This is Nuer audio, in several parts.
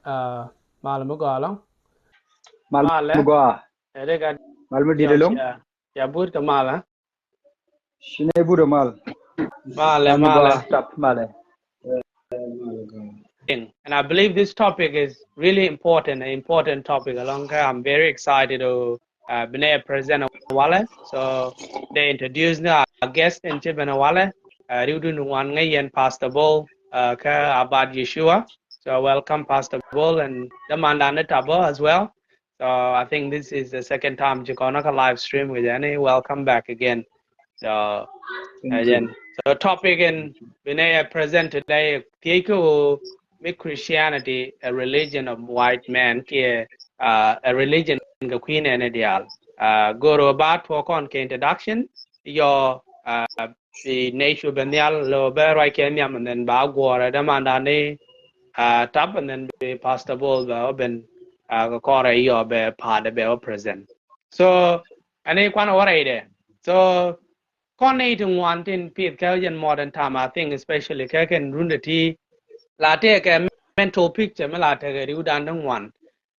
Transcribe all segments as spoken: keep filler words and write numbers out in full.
Malɛ mi gɔaa ɛlɔ̱ŋ. Malɛ mi gɔaa. Ɛ dee ka mal mi di̱t ɛlɔ̱ŋ. Ya but kɛ malɛ. Ci nɛ but ɛ mal. Malɛ malɛ. Tap malɛ. And I believe this topic is really important, an important topic ɛlɔ̱ŋ kɛ. I'm very excited to uh, bi nɛ present walɛ. So they introduce ni a guest in ci ben walɛ. Uh, riwdun wan ŋäc yɛn Pastor Bol, uh, kä Abad Yeshua. So welcome Pastor Bol and dämandan ni Tabo as well. So I think this is the second time ci kɔn kä live stream with any. Welcome back again. So again, so topic in bi nɛ present today, thiec kä mi Christianity a religion of white man kiɛ uh, a religion kɛ kui̱ nɛɛni diaal. Uh, go̱o̱r ba tuɔɔk kɔn kɛ introduction yɔ, uh, bi nɛy cu ben nhial lɛ bɛ ruac kɛ nhiam, and then ba guɔ̱ɔ̱rɛ dämandan ni uh, Tap, and then bi Pastor Bol bɛ wä ben, uh, kɛ kɔrɛ yɔ bɛ pa̱a̱t bɛ wä present. So ɛn i̱ kuan wä rɛydɛ. So kɔn nɛy ti ŋuan tin pith kä jɛn modern time, I think, especially kä kɛn rundɛ ti la tëëkɛ mental picture mi la tekɛ riwdan ti ŋuan.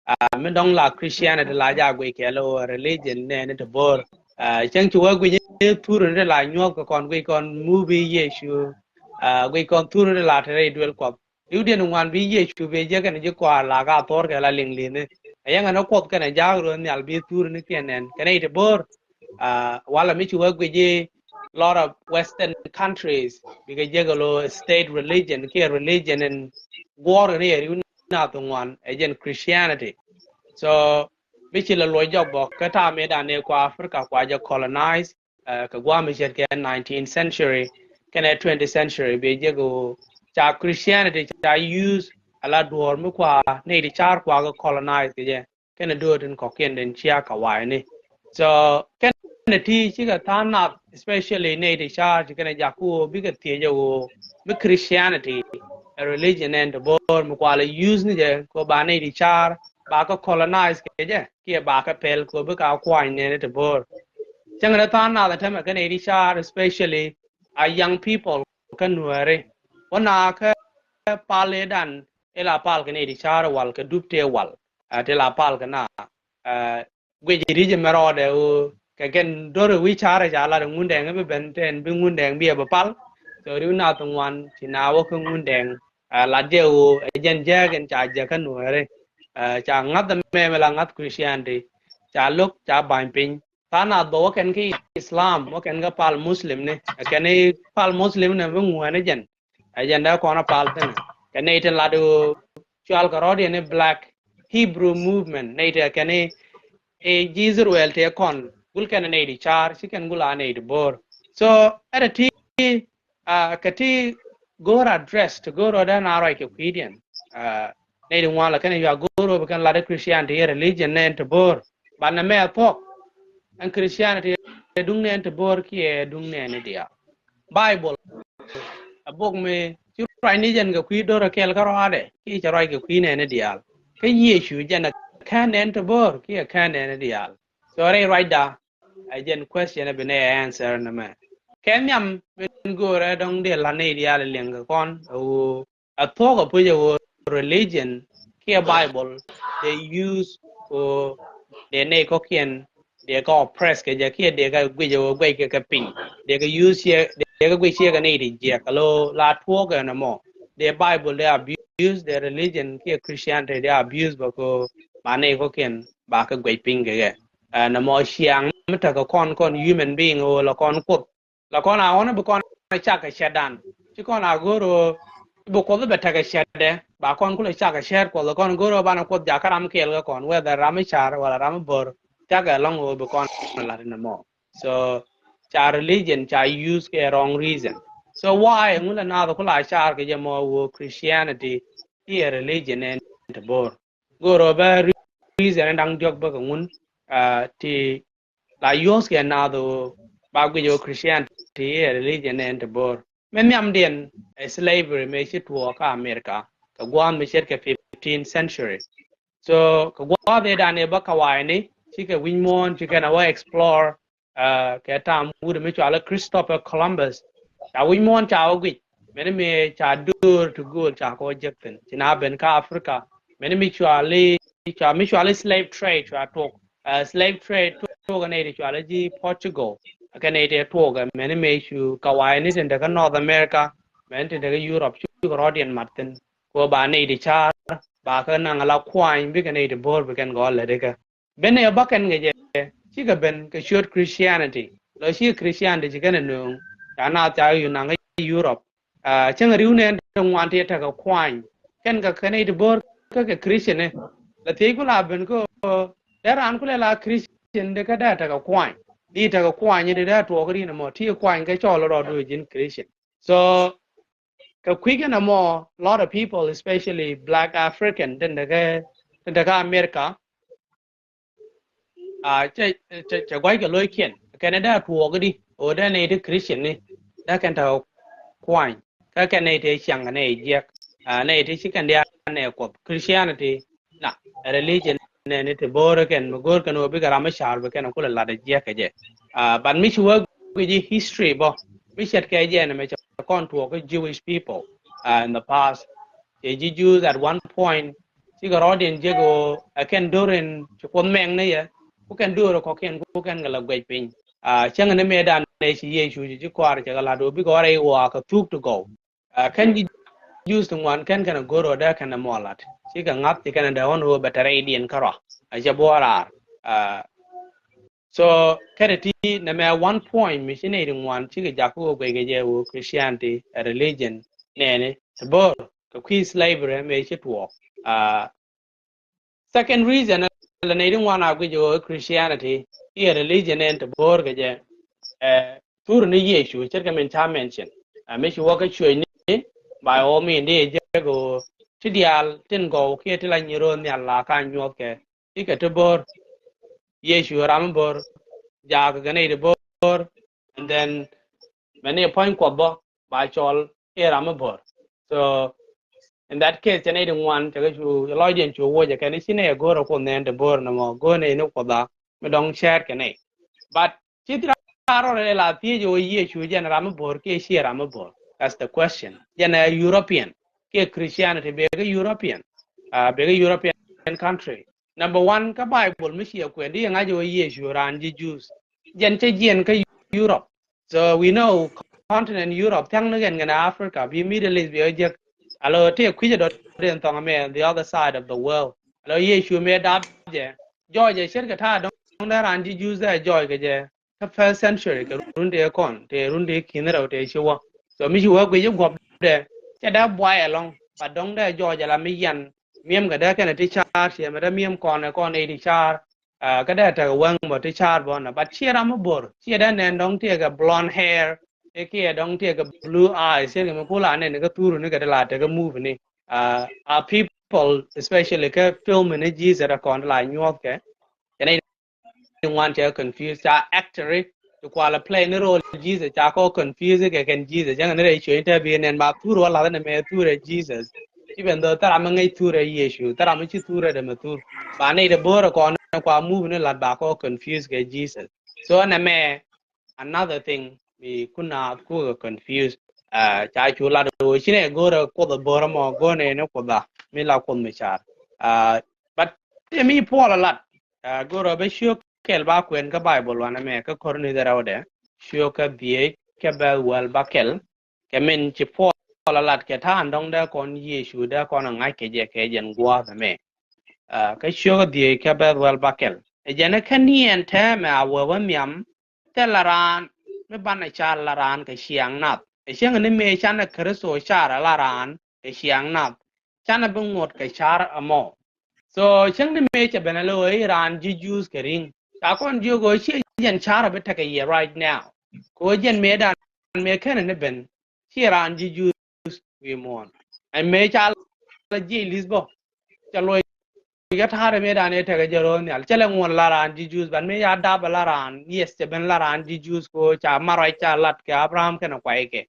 Uh, mi dɔ̱ŋ la Christianity la ja guic kɛ lo religion nɛɛni ti bo̱o̱r. Uh, cäŋ ci wä guic thuruni ti la nyuɔ̱th kɛ kɔn guic kɔn movie Yecu. Uh, guic kɔn thuruni ti la te rɛy duel Kuɔth. Riwdiɛn ŋuan bi Yecu bi jek kɛn ji̱ kɔaar la ka thor kɛ la liŋ li̱ni. Ɛ yɛn kɛn Kuɔth kɛn jaak ruɔ̱n nhial bi thuruni kiɛn nɛn kɛn i̱ ti bo̱o̱r. Uh, walɛ mi ci wä guic i̱ lot of Western countries bikɛ jek lo state religion kiɛ religion in guɔ̱ɔ̱r kɛn i̱ riw nath ŋuan ɛ jɛn Christianity. So mi ci la luɔc jɔk bɔk kä ta̱a̱ mi dan ni kua Africa kua jɛ colonize. Uh, kɛ gua̱a̱th mi ce̱tkɛ nineteenth century kɛnɛ twentieth century bi jek ɣöö ca Christianity ca use a la duɔ̱ɔ̱r mi kua nɛy ti ca̱r kua kɛ colonize kɛ jɛ kɛnɛ do̱o̱t in kɔ̱kiɛn den cia kɛ wa̱i̱ni. So kɛnɛ ti cikɛ tha̱a̱ŋ nath, especially nɛy ti ca̱r ci kɛnɛ jak kä ɣöö bikɛ thiec ɛ ɣöö mi Christianity a religion ɛn ti bo̱o̱r mi kua la use ni jɛ kɛ ɣöö ba nɛy ti ca̱r ba kä colonize kɛ jɛ kiɛ ba kä pɛl kɛ ɣöö bikɛ a kuany nɛɛni ti bo̱o̱r. Cäŋ rɛ tha̱a̱ŋ nath ɛ tämɛ kä nɛy ti ca̱r, especially a young people kä Nuääri. Wä na kä pal ëëdan ila pal kɛ nɛy ti ca̱r wal kɛ dup tëë wal. Ɛ ti la pal kɛ na, ɛ, guic ri̱c ɛmɛ rɔɔdɛ ɣöö kɛ kɛn do̱r ɛ wi̱c ca̱r ɛ ca lat ɛ Ŋundɛŋ ɛ bi ben tɛn bi Ŋundɛŋ bi ɛ bi pal. So riw nath ŋuan ci na wä kä Ŋundɛŋ, ɛ, lat jɛ ɣöö ɛ jɛn jääk in ca jɛ kä Nuääri. Ɛ, ca ŋa̱th ɛmɛ mi la ŋa̱th Christianity ca lo̱k ca ba̱ny piny. Tha̱a̱ŋ nath bä wä kɛn kä Islam, wä kɛn kä pal Muslim ni. Ɛ kɛn i̱ pal Muslim ni bi ŋuɛn i̱ jɛn. Ɛ jɛn dee kɔn a pal thi̱n. Kɛn i̱ tin lat i̱ cual kɛ rɔ̱diɛn i̱ Black Hebrew Movement. Nɛy ti ɛ kɛn i̱, i̱ ji̱ Israel ti ɛ kɔn. Gul kɛn nɛy ti ca̱r, ci kɛn gul a nɛy ti bo̱o̱r. So, ɛ ti ti Ah, kɛ ti go̱o̱r address ti go̱o̱r rɔ dee na ruac kɛ kui̱diɛn. Ah, nɛy ti ŋuan lɛ kɛn yua go̱o̱r rɔ bi kɛn lat i̱ Christianity i̱ religion nɛn ti bo̱o̱r. Banɛ mɛ thuɔ̱k. Ɛn Christianity ɛ duŋ nɛn ti bo̱o̱r kiɛ duŋ nɛn i̱ diaal. Bible a bok mi ci ruac ni jɛn kɛ kui̱ do̱r ɛ kɛl kä rɔadɛ kiɛ cɛ ruac kɛ kui̱ nɛn i̱ diaal. Kä Yecu jɛn ɛ kɛn nɛn ti bo̱o̱r kiɛ kɛn nɛn i̱ diaal. So rɛy ruacda ɛ jɛn question ɛ bi nɛ answer nɛ mɛ. Kɛ nhiam min go̱o̱rɛ dɔ̱ŋ dee la nɛy diaal ɛ liɛŋ kɛ kɔn ɛ ɣöö ɛ thuɔ̱k ɛ puc ɛ ɣöö religion kiɛ Bible dee use kɛ ɣöö dee nɛy kɔ̱kiɛn dee kɛ oppress kɛ jɛ kiɛ dee kɛ guic ɛ ɣöö guic kɛ kɛ piny. Dee kɛ use ciɛ, dee kɛ guic ciɛ kɛ nɛy ti jiɛk kɛ lo̱ la tuɔɔk ɛn ɛmɔ. Dee Bible dee abuse, dee religion kiɛ Christianity dee abuse bä kɛ ɣöö ba nɛy kɔ̱kiɛn ba kɛ guic piny kɛ kɛ. Ɛn ɛmɔ ciaŋ mi tekɛ kɔn, kɔn human being ɣöö la kɔn Kuoth. La kɔn a ɣɔn bi kɔn a cak kɛ cɛtdan. Ci kɔn a go̱r ɣöö bi Kuoth bɛ tekɛ cɛtdɛ. Ba kɔn kulɛ cak kɛ cɛɛt Kuɔth, la kɔn go̱r ɣöö banɛ Kuoth jakä ram kɛɛl kɛ kɔn, whether ram mi car wala ram mi bo̱r. Cakɛ lɔ̱ŋ ɣöö bi kɔn a lat in ɛmɔ. So ca religion ca use kɛ wrong reason. So why ŋun la naath kula car kɛ jɛ mɔ ɣöö Christianity i̱ ɛ religion ɛn ti bo̱r. Go̱o̱r ɣöö bɛ reason in da̱ŋ diɔ̱k bä kɛ ŋun, ah, ti la use kɛ naath ɣöö ba guic ɣöö Christianity i̱ ɛ religion ɛn ti bo̱r. Mɛ nhiamdiɛn ɛ slavery mëë ci tuɔɔk kä America kɛ gua̱a̱th mi ce̱tkɛ fifteenth century. So kɛ gua̱a̱th ëëdan ëë bä kawaini cikɛ wi̱c muɔ̱ɔ̱n cikɛ na wä explore, ah, kɛ tam wut mi cɔal i̱ Christopher Columbus. Ca wi̱c muɔ̱ɔ̱n ca wä guic mɛni mëë ca döör ti gööl ca kɔ jek thi̱n ci na ben kä Africa. mɛni mi cuali, cua mi cuali slave trade cua tuɔk. Slave trade tuɔk kɛ nɛy ti cuali ji̱ Portugal, kɛ nɛy ti tuɔk mɛni mi cu kawayni tin te kä North America, mɛni tin te kä Europe, cukɛ rɔɔdiɛn mat thin. Kɛ ba nɛy ti car, ba kä naŋ ala kuany, bikɛ nɛy ti bo̱r, bi kɛn gɔɔ lät ikä. Ben ɛ bä kɛn kɛ jɛ, cikɛ ben kɛ ciöt Christianity. Lɔ ci Christianity ci kɛn ɛ nööŋ, ca naath ca yun naŋ kä Europe. Cäŋ riw nɛn ti ŋuan ti tekɛ kuany. Kɛn kɛ kɛn iti bo̱r kä kɛ Christian ni. La thiec ku la ben kä dee raan ku lɛ la Christian di kä dee tekɛ kuany. Di tekɛ kuany di dee tuɔɔk ri ni mɔ ti kuany kɛ cɔl rɔ du jin Christian. So kɛ kui̱ kɛn ɛmɔ, lot of people, especially black African, tin tekɛ, tin tekɛ America, cɛ, cɛ, cɛ gua̱c kɛ lo̱ckiɛn. Kɛn dee tuɔɔk di, ɣöö dee nɛy ti Christian ni, dee kɛn tekɛ kuany. Kä kɛn nɛy ti ciaŋ kɛ nɛy jiɛk, nɛy ti ci kɛn diaal nɛy kuɔth. Christianity, na, religion nɛni ti bo̱o̱r kɛn, mi go̱o̱r kɛn ɣöö bikɛ ram mi car bi kɛn kulɛ lat jiɛk kɛ jɛ. But mi ci wä guic history bä, mi ce̱tkɛ jɛ nɛmɛ cɛ kɔn tuɔɔk kä Jewish people in the past. Cɛ ji̱ Jews at one point, cikɛ rɔɔdiɛn jek ɣöö ɛ kɛn do̱r in ci Kuoth mɛŋ ni yɛ, ku kɛn do̱r kɔ̱kiɛn ku kɛn kɛ la guɛc piny. Cäŋ ni mëëdan nɛ ci Yecu ci ji̱ kɔaar cɛ kɛ la̱t ɣöö bikɛ ɣɔr ɛ i̱ ɣɔaa kɛ thuk ti gɔw. Kɛn ji̱ Jews ti ŋuan kɛn kɛn a go̱r ɣöö dee kɛn a mɔɔl la̱t. Cikɛ ŋa̱th ci kɛn a dee ɣɔn ɣöö bɛ tɛrɛ i̱diɛn kärɔa. A cɛ buɔɔr raar. So kɛn ti nɛmɛ one point mi ci nɛy ti ŋuan cikɛ jak kä ɣöö guɛc kɛ jɛ ɣöö Christianity a religion nɛɛni ti bo̱r kɛ kui̱ slavery mëë ci tuɔɔk. Second reason, la nɛy ti ŋuan a guic ɣöö Christianity i̱ a religion ɛn ti bo̱o̱r kɛ jɛ. Thur ni Yecu ce̱tkɛ min ca mention, mi ci wä kä cuëëcni, by all means, di jek ɣöö ti diaal tin gɔw kiɛ ti la nyi ro̱o̱ nhial la ka nyuɔth kɛ, ikɛ ti bo̱o̱r. Yecu ram mi bo̱o̱r, jaak kɛ nɛy ti bo̱o̱r, and then mɛni puɔ̱ny Kuɔth bä ba cɔl i̱ ram mi bo̱o̱r. So in that case, cɛ nɛy ti ŋuan cɛ kɛ cu lɔcdiɛn cu wuɔcɛ kɛn i̱ ci nɛy a go̱o̱r a Kuoth nɛn ti bo̱o̱r nɔmɔ, go̱o̱r nɛy ni Kuoth a mi dɔ̱ŋ cɛɛt kɛ nɛy. But ci thil a rɔɔdɛ la thiec ɣöö Yecu jɛn ram mi bo̱o̱r kiɛ ci ram mi bo̱o̱r? That's the question. Jɛn ɛ European kiɛ Christianity bek kä European, bek kä European country. Number one, kä Bible mi ciɛ kuɛn di ŋa̱c ɣöö Yecu raan ji̱ Jews. Jɛn cä jiɛn kä Europe. So we know continent Europe thia̱ŋ ni kɛn kɛn Africa, bi Middle East bi ɔ jek. Alo tëë kui̱cä dɔ̱diɛn thɔŋ amɛ the other side of the world. Alo Yecu mëë dap jɛ, jɔɔcɛ ce̱tkɛ ta̱a̱ dɔ̱ŋ dee raan ji̱ Jews dee jɔɔc kɛ jɛ kä first century kɛ run tëë kɔn, tëë run tëë ki̱n rɛw tëë ci wä. So mi ci wä guic i̱ guɔ̱pdɛ, cɛ dee buay ɛlɔ̱ŋ, but dɔ̱ŋ dee jɔɔcɛ la mi yan mi̱em kɛ dee kɛnɛ ti ca̱a̱r, ciɛ mɛ dee mi̱em kɔn ɛ kɔn ɛ ti ca̱a̱r. Kä dee tekɛ wäŋ bä ti ca̱a̱r bä nɔ, but ciɛ ram mi bo̱r, ciɛ dee nɛn dɔ̱ŋ tiɛɛkɛ blonde hair, ɛ kiɛ dɔ̱ŋ tiɛɛkɛ blue eyes, ciɛ kɛ mi kula nɛn kä thuru ni kɛ dee la tekɛ movie ni. A people, especially kä film ni Jesus ɛ kɔn dee la nyuɔth kɛ. Kɛ nɛy ti ŋuan cɛ confuse, ca actor ti kualɛ play ni role Jesus, ca kɔ confuse kɛ kɛn Jesus. Cäŋ ni rɛy cuɛ interview nɛn ba thur wä lath ni mɛ thur ɛ Jesus. Even though thara mi ŋäc thur ɛ Yecu, thara mi ci thur ɛ dɛ mɛ thur. Ba nɛy ti bo̱o̱r ɛ kɔn kua move ni lat ba kɔ confuse kɛ Jesus. So nɛ mɛ another thing bi kuna kukɛ confuse. Ca cu lat ɣöö ci nɛ go̱o̱r ɛ Kuoth ɛ bo̱o̱r ɛmɔ, go̱o̱r nɛ ni Kuoth a mi la Kuoth mi car. But ti mi Puɔl ɛ lat, go̱o̱r ɛ bɛ ciök kɛl ba kuɛn kä Bible wanɛ mɛ kä Korinth rɛwdɛ, ciök kä dhieec kɛ bɛth wäl ba kɛl. Kɛ min ci Puɔl ɛ lat kɛ ta̱a̱n dɔ̱ŋ dee kɔn Yecu dee kɔn ɛ ŋa̱c kɛ jɛ kɛ jɛn gua̱a̱th ɛmɛ. Kä ciök kä dhieec kɛ bɛth wäl ba kɛl, ɛ jɛn ɛ kä niɛn tɛmɛ a wee wä nhiam, thilɛ raan mi banɛ car la raan kɛ ciaŋ nath. Ɛ cäŋ ni mëë canɛ Kritho car la raan kɛ ciaŋ nath, canɛ bi ŋot kɛ car ɛmɔ. So cäŋ ni mëë cɛ ben ɛ lo̱ i̱ raan ji̱ Jews kɛ ri̱ŋ, ca kɔn jiök ɣöö ciɛ jɛn car ɛ bi tekɛ yɛ right now. Kɛ ɣöö jɛn mëë dan mëë kenɛ ni ben, ciɛ raan ji̱ Jews wi̱i̱ muɔ̱ɔ̱n. Ɛn mëë ca la jiɛc li̱th bä, cɛ luɔc kɛ ta̱a̱rɛ mëë dan ëë tekɛ jɛ ro̱o̱ nhial. Cɛ lɛ ŋuɔ̱n la raan ji̱ Jews, but mëë ca dap la raan, yes, cɛ ben la raan ji̱ Jews ko ca mat ruac ca lat kɛ Abraham kɛnɛ kuay kɛ.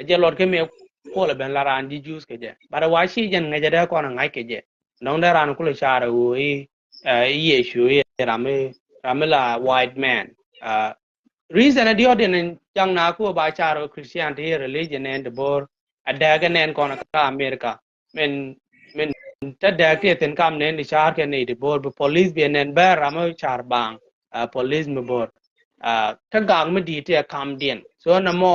A jɛ luɔt kɛ mëë Puɔl ɛ ben la raan ji̱ Jews kɛ jɛ. But wa ci jɛn ŋäcɛ dee kɔn ɛ ŋa̱c kɛ jɛ. Dɔ̱ŋ dee raan kulɛ car ɛ ɣöö i̱, i̱ Yecu i̱ ram mi, ram mi la white man. Reason a diɔt in jaŋ na ku ba car ɣöö Christianity i̱ religion ɛn ti bo̱o̱r a dääk ɛn ɛn kɔn kä America. Min, min te dɛɛk ti thi̱n kam nɛn ti ca̱r kɛ nɛy ti bo̱o̱r bi police bi nɛn bɛr ram mi ca̱r baŋ, ah, police mi bo̱o̱r. Ah, te gak mi di̱i̱t ti ɛ kamdiɛn. So nɛmɔ,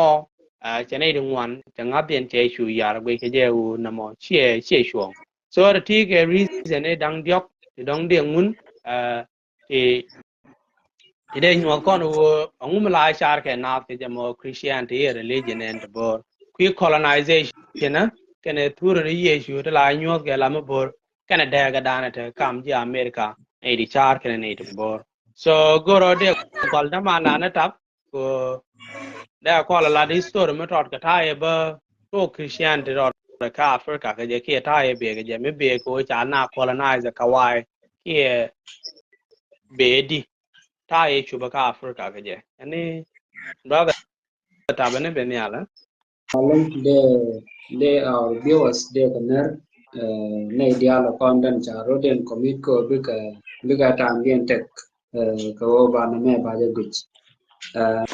ah, cɛ nɛy ti ŋuan cɛ ŋa̱thdiɛn cɛ cu yar guic kɛ jɛ wu nɛmɔ ciɛ, ciɛ cuɔ̱ŋ. So ti ti kɛ reason i̱ da̱ŋ diɔ̱k ti dɔ̱ŋ diɛ ŋun, ah, ti ti dee nyuɔth kɔn ɣöö ɛŋu mi la car kɛ naath kɛ jɛ mɔ Christianity i̱ religion ɛn ti bo̱o̱r. Kui̱ colonization ɛ kɛnɛ thurɛ ni Yecu ti la nyuɔth kɛ la mi bo̱o̱r kɛnɛ dɛɛkɛ danɛ te kam ji̱ America nɛy ti car kɛnɛ nɛy ti bo̱o̱r. So go̱rɔ dee kɔl dämandan ni tap kɛ dee kɔl a lat history mi tɔt kɛ ta̱a̱ yɛ bä tok Christianity tɔt kɛ Africa kɛ jɛ kiɛ ta̱a̱ yɛ bee kɛ jɛ mi bee kɛ ɣöö ca na colonize kɛ wa̱a̱ kiɛ bee di ta̱a̱ yɛ cupä kä Africa kɛ jɛ. Ɛni brother Tap ɛni ben nhial, eh? Alum de, de our viewers de kɛ ner, eh, nɛy diaal kɔn den ca rot den commit ko bikɛ, bikɛ ta̱a̱ŋ diɛn tek, eh, kɛ ɣöö banɛ mɛ ba jɛ guic. Eh,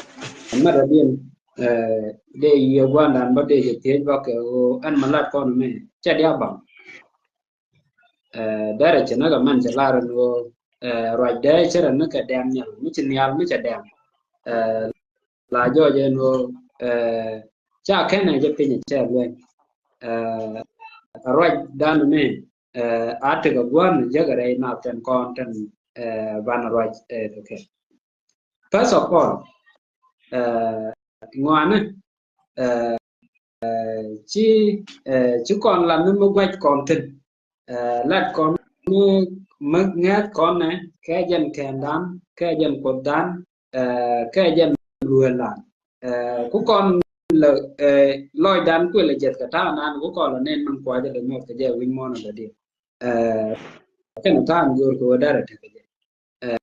mɛrɛ diɛn, eh, de yiëë gua̱ndan bä de jɛ thiec bä kɛ ɣöö ɛn mɛ lat kɔn mɛ cɛ diaal baŋ. Eh, derɛ ci näk ɛmɛn ci lar ɛn ɣöö, eh, ruac dee ci rɛ ni kɛ dɛm nhial mi ci nhial mi cɛ dɛm. Eh, la jɔɔc ɛn ɣöö, eh, ca kɛnɛ jɛ piny cɛ lueny. Eh, ruac dan mi, eh, a tekɛ gua̱n jɛ kɛ rɛy nath tɛn kɔn tɛn, eh, banɛ ruac, eh, kɛ kɛ. First of all, eh, ŋuani, eh, ci, eh, ci kɔn lat ni mi guac kɔn thin. Eh, lat kɔn ni mi ŋɛth kɔn nɛ kɛ jɛn kɛndan kɛ jɛn kuothdan, eh, kɛ jɛn luelan. Eh, ku kɔn lɛ, eh, lɔcdan kuël lɛ jɛth kɛ ta̱a̱ nan ku kɔn lɛ nen min kuacä lɛ nyuɔth kɛ jɛ wi̱ny muɔ̱ɔ̱n lɛ diɛ. Eh, kɛn ta̱a̱ ni yor kɛ wä darɛ tekɛ jɛ. Eh,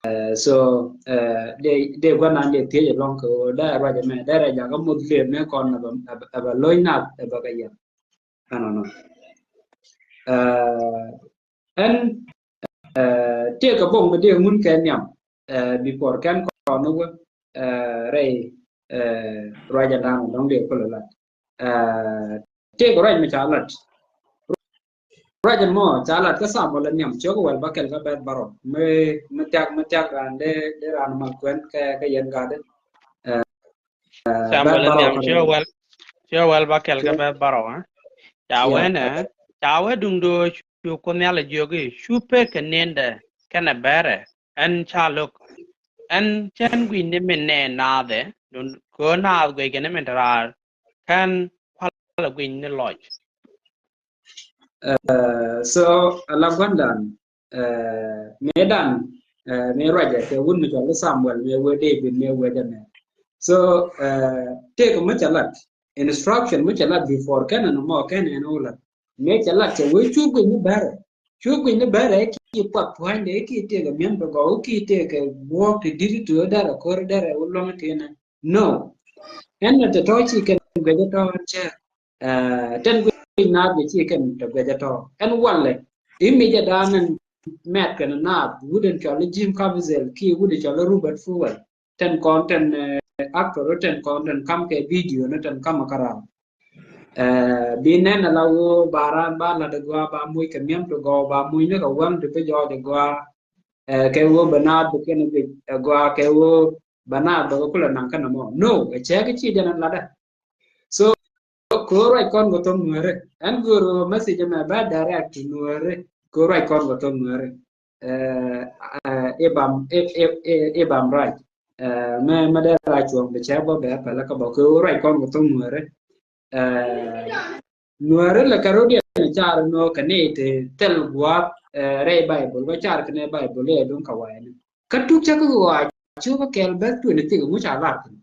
eh, so, eh, de, de gua̱n nan de thiec ɛlɔ̱ŋ kɛ ɣöö dee ruac ɛmɛ dee rɛ jakä moth liep mëë kɔn ɛ bɛ, ɛ bɛ, ɛ bɛ lo̱ny nath ɛ bɛ kɛ yɛn. Ɛnɔnɔ. Eh, ɛn, eh, tëëkɛ boŋ mi dee ŋun kɛ nhiam, eh, before kɛn kɔn ni wä, eh, rɛy, eh, ruac ɛdan dɔ̱ŋ dee kulɛ lat. Eh, tëëkɛ ruac mi ca lat. Ruac ɛmɔ ca lat kä Samuel ɛ nhiam ciök wäl bäkɛl kä bɛth bärɔw. Mi, mi thiak, mi thiak raan dee, dee raan mal kuɛn kɛ, kɛ yɛn gatdɛ. Eh, eh, Samuel ɛ nhiam ciök wäl, ciök wäl bäkɛl kä bɛth bärɔw, eh? Ca wee nɛ, ca wee duŋdu cu Kuoth Nhial ɛ jiök i̱ cu pek kɛ ni̱ndɛ kɛnɛ bɛrɛ ɛn ca lo̱k. Ɛn cɛn gui̱cni min nɛ naath ɛ, dun kɛ naath guic kɛn min te raar kɛn kualɛ guic ni lɔc. Eh, so, ala gua̱ndan, eh, mëëdan, eh, mëë ruacɛ kɛ wut mi cɔl i̱ Samuel, mëë wee David, mëë wee jɛ mɛ. So, eh, tëëkɛ mi cɛ lat, instruction mi cɛ lat before kɛn ɛn mɔ kɛn ɛn wä lat. Mëë cɛ lat cɛ wee cu guic ni bɛrɛ. Cu guic ni bɛrɛ ki puath pua̱nydɛ ki tëëkɛ mi̱em ti gɔw ki tëëkɛ guɔ̱ɔ̱k ti di̱t ti wä dɛrɛ ko̱r dɛrɛ wä luɔ̱ŋ ti nɛ. No. Ɛn na te tɔ̱ ci kɛn guic tɔ̱ ɛn cɛ. Eh, tɛn guic naath bɛ ci kɛn te guic tɔ̱. Ɛn walɛ. Imijɛ da̱a̱n ɛn mɛt kɛn naath wut ɛn cɔl i̱ Jim Caviezel ki wut ɛn cɔl i̱ Robert Fowell. Tɛn kɔn tɛn, eh, actor tɛn kɔn tɛn kam kɛ video ni tɛn kam kä ram. Eh, bi nɛn ala woo ba ran ba lat agua ba muc kɛ miɛm ti gɔw ba muc ni kɛ wäŋ ti bi jɔɔc agua. Eh, kɛ woo bɛ naath bi kɛn guic agua kɛ woo bɛ naath bɛ kɛ kulɛ naŋ kɛn mɔ. No, ɛ cɛ kɛ ci jɛn ɛn latdɛ. So, kɛ woo ruac kɔn kɛ thok Nuɛri. Ɛn go̱o̱r woo message mɛ bɛ direct to Nuɛri. Kɛ woo ruac kɔn kɛ thok Nuɛri. Eh, eh, i̱ bam, i̱, i̱, i̱, i̱ bam ruac. Eh, mɛ, mɛ dee ruac cuɔ̱ŋ bi cɛ bä bɛ pɛlɛ kä bä kɛ woo ruac kɔn kɛ thok Nuɛri. Eh, Nuɛri lɛ kɛ rot yɛn car nɔ kɛ ni ti thil gua̱a̱th, eh, rɛy Baibol, wä car kɛ ni Baibol yɛ duŋ kɛ wayɛ ni. Kä tuk cä kä ɣɔaa cu kä kɛl beth tueni thik ŋu ca lar kɛ ni.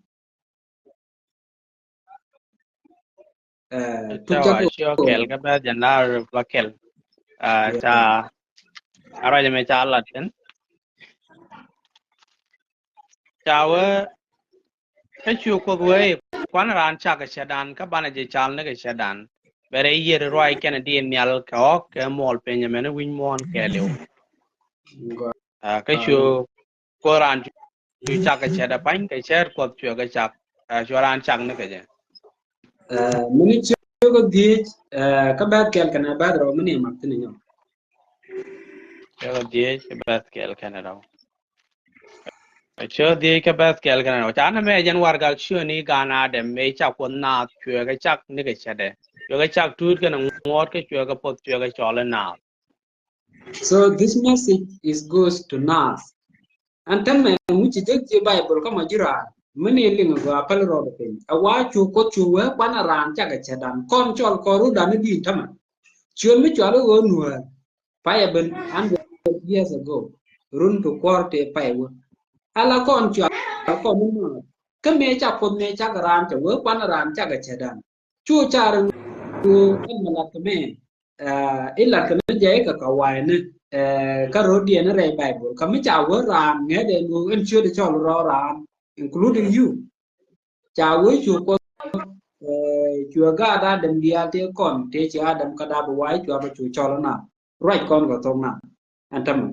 Eh, tuk cä kä ɣɔaa cu kɛl kä beth jɛ nar bä kɛl. Ah, ca, a ruac mɛ ca lat kɛn. Ca wee, kä cu Kuoth wee, kuan raan cak kɛ cɛdan, kä banɛ jɛ cal ni kɛ cɛdan. Bɛ rɛy yiër ruac kɛn di nhial kɛ ɣɔk kɛ muɔl piny ɛmɛn wi̱ny muɔ̱ɔ̱n kɛɛliw. Ah, kä cu Kuoth raan cu cak kɛ cɛt a pany kɛ cɛt Kuɔth cuɛ kɛ cak, ah, cuɛ raan cak ni kɛ jɛ. Eh, mini ciö ciökä dhiec, eh, kä bɛ̈th kɛl kɛnɛ bɛ̈th rɛw mi ni mak thin nyɔk. Ciökä dhiec kä bɛ̈th kɛl kɛnɛ rɛw. Ciökä dhiec kä bɛ̈th kɛl kɛnɛ rɛw. Canɛ mɛ jɛn warɛgak ciöni gan Adam mɛ cak Kuoth naath cuɛ kɛ cak nikɛ cɛtdɛ. Cuɛ kɛ cak tuut kɛnɛ ŋuɔ̱t kä cuɛ kɛ poth cuɛ kɛ cɔl inaath. So this message is goes to naath. Ɛn täämɛ ŋu ci jek ji̱ Baibol kä ma ji̱ raan mi ni liŋ a gɔaa päl rɔɔdɛ piny. Ɛ wa cu Kuoth cu wee kuan a raan cakɛ cɛtdan kɔn cɔl kɔn rutdan i̱ di̱i̱n täämɛ. Ciöt mi cual i̱ ɣöö Nuäär payɛ ben hundred years ago. Run ti kuɔr tëë pay wä. Ala kɔn cual kɔn mi nuɔɔr kä mëë cak Kuoth mëë cakɛ raan cɛ wee kuan a raan cakɛ cɛtdan. Cu car ŋu ɛn mɛ lat kɛ mɛ, eh, ilat kɛ ni jɛ ikɛ kawai ni, eh, kä rɔ̱diɛn rɛy Baibol kä mi ca wä raan ŋɛɛt ɛn ŋu ɛn ciöt cɔl rɔ raan, including you. Ca wä cu Kuoth, eh, cuɛ gaat Adam diaal tëë kɔn tëë ci Adam kä dap wai cuɛ bä cu cɔl na ruac kɔn kɛ thok na. Ɛn tämɛ,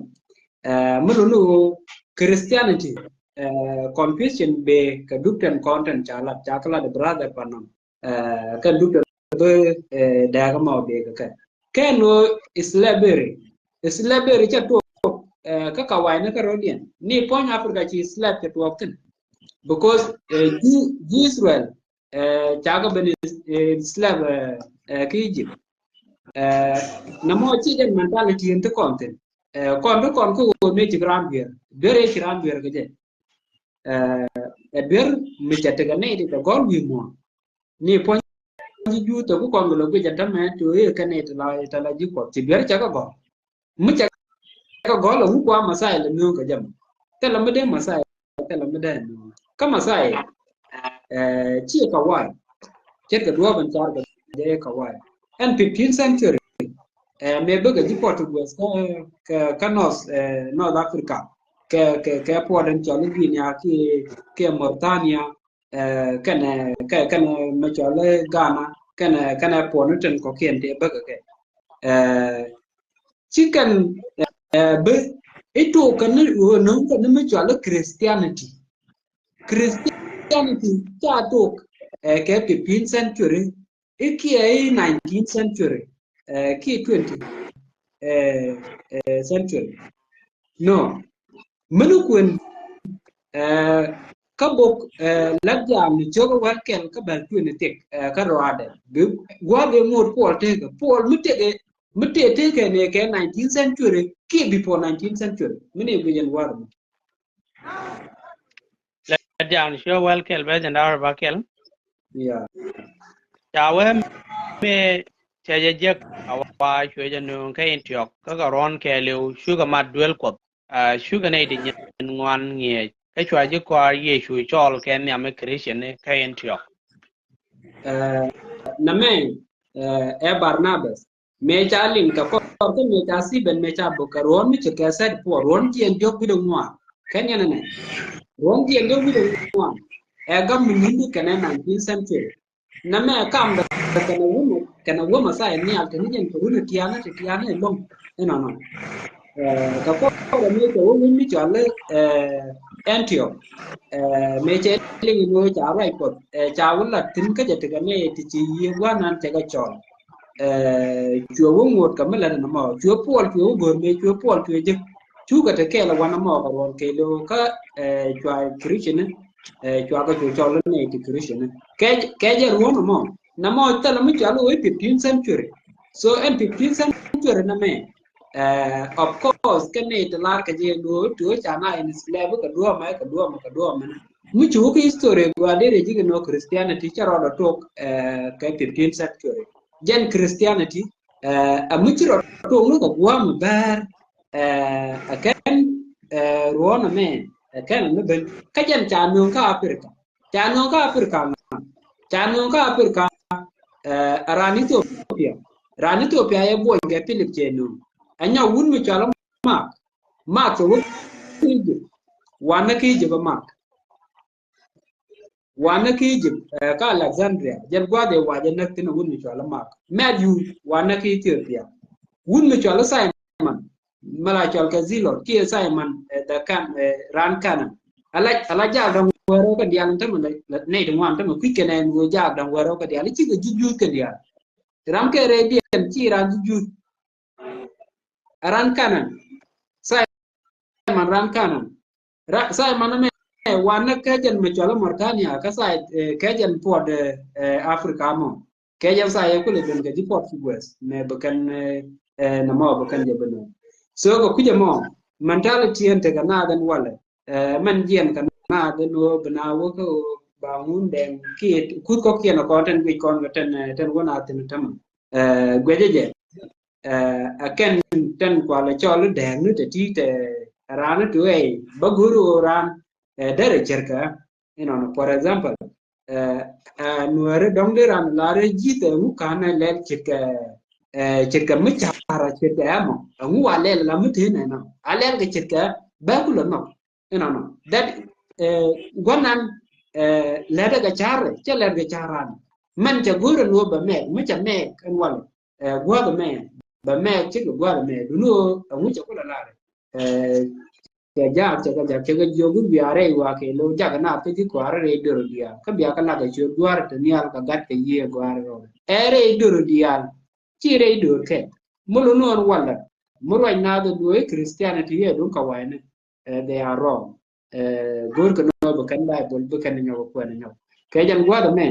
eh, mi luni ɣöö Christianity, eh, confusion bee kɛ dup tɛn kɔn tɛn ca lat ca kɛ lat brother panom. Eh, kɛn dup tɛn bee, eh, dɛɛk ɛmɔ bee kɛ kɛ kɛn ɣöö slavery. Slavery cɛ tuɔɔk, eh, kä kawai ni kä rɔ̱diɛn ni puɔ̱ny Africa ci slave cɛ tuɔɔk thin. Because, eh, ji̱, ji̱ Israel, eh, cakɛ ben, eh, slave, eh, eh, kä Egypt. Eh, nɛ mɔ ci jɛn mentality in ti kɔn thin. Eh, kɔn ti kɔn kä ɣöö mëë ci raan duer. Duer ëë ci raan duer kɛ jɛ. Eh, ɛ duer mi cɛ tekɛ nɛy ti cɛ gɔl wi̱i̱ muɔ̱ɔ̱n. Ni puɔ̱ny ji̱ juuth tɛ ku kɔn kɛ lɔ guic ɛn tämɛ ti ɣöö i̱ kɛ nɛy ti la, ti la ji̱ Kuɔth. Ci duer cɛ kɛ gɔl. Mi cɛ kɛ gɔl a wuk wa Messiah lɛ nööŋ kɛ jɛ mɔ. Thilɛ mi dee Messiah, thilɛ mi dee nööŋ. Kä Messiah, eh, ciɛ kawai. Ce̱tkɛ duɔ̱ɔ̱p in car kɛ jɛ kawai. Ɛn fifteen century, eh, mëë bikɛ ji̱ Portuguese kä, kä, kä North, eh, North Africa. Kɛ, kɛ, kɛ puɔt in cɔl i̱ Guinea kiɛ, kiɛ Mauritania, eh, kɛnɛ, kɛ, kɛnɛ mɛ cɔl i̱ Ghana, kɛnɛ, kɛnɛ puɔt ni tin kɔkiɛn tëë bikɛ kɛ. Eh, ci kɛn, eh, bi i̱ tok kɛn ni, ni, kɛn ni mi cɔal i̱ Christianity. Christianity ca tok, eh, kɛ fifteen century, i̱ kiɛ i̱ nineteen century, eh, kiɛ twenty, eh, eh, century. No. Mini kuën, eh, kä bok, eh, Lät Jaam ni cio̱k wäl kɛl kä bɛl tueni thiek, eh, kä ruaadɛ. Bi gua̱a̱th ëë ŋot Puɔl tekɛ. Puɔl mi tekɛ, mi tëë tekɛ ni kɛ nineteenth century kiɛ before nineteenth century. Mini guic ɛn wäl mi. Lät Jaam ni cio̱k wäl kɛl bɛ jɛn da̱wär ba kɛl. Yeah. Ca wee mëë cɛ jɛ jek a wa cuɛ jɛ nööŋ kä Antioch kä kɛ ruɔ̱n kɛɛliw cukɛ mat duel Kuɔth. Ah, cukɛ nɛy ti nyin ŋuan ŋiɛc kä cua ji̱ kɔaar Yecu cɔɔl kɛ nhiam i̱ Christian ni kä Antioch. Eh, nɛmɛ, eh, ɛ Barnabas. Mëë ca liŋ kɛ kɔr kä mëë ca Stephen mëë ca bök kɛ ruɔ̱n mi ci kɛ sɛt puɔr ruɔ̱n jiɛn diɔ̱k wi̱dɛ ŋuan. Kɛn yɛn ɛnɛ. Ruɔ̱n jiɛn diɔ̱k wi̱dɛ ŋuan. Ɛ gam mi ni̱n kɛnɛ nineteenth century. Nɛmɛ kam dɛ kɛnɛ wumɛ, kɛnɛ wumɛ sa ɛ nhial te ni jɛn kɛ wunɛ tianɛ te tianɛ ɛlɔ̱ŋ. Inɔnɔ. Eh, kɛ kɔrɛ mi kɛ wumɛ mi cɔal i̱, eh, Antioch. Eh, mëë cɛ liŋ ni wee ca ruac Kuɔth. Eh, ca wä lat thi̱n kä jɛ tekɛ nɛy ti ci yiëë gua̱nan cɛ kɛ cɔl. Eh, cuɛ wä ŋot kɛ mi lat ni mɔ. Cuɛ Puɔl, cuɛ wä go̱r mëë cuɛ Puɔl, cuɛ jek. Cukɛ te kɛɛl wanɛ mɔ kɛ ruɔn kɛɛl kä, eh, cua Christian ni. Eh, cua kɛ cu cɔl ni ti Christian ni. Kɛ, kɛ jɛ ruɔn mɔ. Nɛ mɔ thilɛ mi cɔal i̱ fifteenth century. So ɛn fifteenth century nɛmɛ, eh, of course, kɛ nɛy ti lar kɛ jɛ ɛn ɣöö ti ɣöö ca na in slave kɛ duɔ̱ɔ̱mɛ, kɛ duɔ̱ɔ̱mɛ, kɛ duɔ̱ɔ̱mɛ ni. Mi ci wä kä history gua̱a̱ dee rɛ ji̱ kɛ nɔ Christianity cɛ rɔɔdɛ tok, eh, kɛ fifteenth century. Jɛn Christianity, eh, a mi ci rɔɔdɛ tok ni kɛ gua̱a̱mɛ bäär, eh, a kɛn, eh, ruɔ̱n ɛmɛ, a kɛn ɛmɛ ben. Kä jɛn ca nööŋ kä Africa. Ca nööŋ kä Africa ŋa? Ca nööŋ kä Africa, eh, ɛ raan Ethiopia. Raan Ethiopia yɛ buɔny kɛ Philip cɛ nööŋ. Ɛ nyɔk wut mi cɔal i̱ Mark. Mark cɛ wä kä Egypt. Wanɛ kä Egypt ɛ Mark. Wanɛ kä Egypt, eh, kä Alexandria. Jɛn gua̱a̱th ëë wa jɛ näk thi̱n ɛ wut mi cɔal i̱ Mark. Matthew wanɛ kä Ethiopia. Wut mi cɔal i̱ Simon. Mɛ la cɔl kɛ Zealot kiɛ Simon, eh, the Can, eh, raan Canaan. Ala, ala jaak da̱ŋ wäl rɛw kɛn diaal in tämɛ nɛy ti ŋuan tämɛ kui̱c kɛn ɛn ɣöö jaak da̱ŋ wäl rɛw kɛn diaal i̱ cikɛ ji̱ juuth kɛn diaal. Ram kɛ rɛy diɛn ci ran ji̱ Juudh. Ɛ ran Kanan. Simon ran Kanan. Ra-, Simon mɛ wanɛ kɛ jɛn mɛ cɔl Mauritania, kä Sai, eh, kɛ jɛn puɔt, eh, eh, Africa mɔ. Kɛ jɛn Sai yɛ kulɛ ben kɛ ji̱ puɔt ci guɛth mɛ bɛ kɛn, eh, eh, nɛ mɔ bɛ kɛn jɛ ben. So kɛ kucɛ mɔ, mentality ɛn tekɛ naath ɛn walɛ. Eh, mɛn jiɛn kɛ naath ɛn ɣöö bi na wä kä ɣöö ba ŋun dɛŋ kiɛ kuth kɔkiɛn ɛ kɔn tɛn guic kɔn kɛ tɛn, eh, tɛn wä naath thin tämɛ. Eh, guecä jɛ. Eh, ɛ kɛn tɛn kualɛ cɔl i̱ dɛɛk ni tɛ ti tɛ raan i̱ tuɛɛy bä go̱o̱r ɣöö raan, eh, derɛ cärkɛ. Inɔnɔ, for example, eh, eh, nuɛɛri dɔ̱ŋ di raan lar i̱ ji̱th ɛŋu ka̱n ɛ lɛl ce̱tkɛ, eh, ce̱tkɛ mi ca̱rä ce̱tkɛ ɛmɔ. Ɛŋu wa lɛl la mi tëë nɛnɔ. A lɛl kɛ ce̱tkɛ bɛ kulɛ nhɔk. Inɔnɔ. That, eh, guanan, eh, lɛt ɛ kɛ ca̱rɛ, cɛ lɛt kɛ ca̱ran. Mɛn cɛ go̱o̱rɛ nuɔ bɛ mɛk, mi cɛ mɛk ɛn walɛ. Eh, gua̱a̱th mɛ, bɛ mɛk cikɛ gua̱a̱th mɛ. Duni ɣöö ɛŋu cɛ kulɛ lar. Eh, cɛ jaak, cɛ kɛ jak, cɛ kɛ jiök i̱ biaarɛ i̱ wakɛ lo jak na kä ji̱ kɔaarɛ rɛy dör diaal. Kä biakä lakɛ ciöt gua̱a̱r te nhial kɛ gat kɛ yiëë gua̱a̱r rɔ. Ɛ rɛy dör diaal. Ci rɛy dör kɛ. Mi lo nuɔ̱ɔ̱n walɛ. Mi ruac naath ɛ duɔ̱ɔ̱c Christianity yɛ duŋ kɛ wa̱i̱ni. Eh, they are wrong. Eh, go̱o̱r kɛ nɔ bi kɛn Bible bi kɛn nyɔk kuɛn nyɔk. Kɛ jɛn gua̱a̱th mɛ,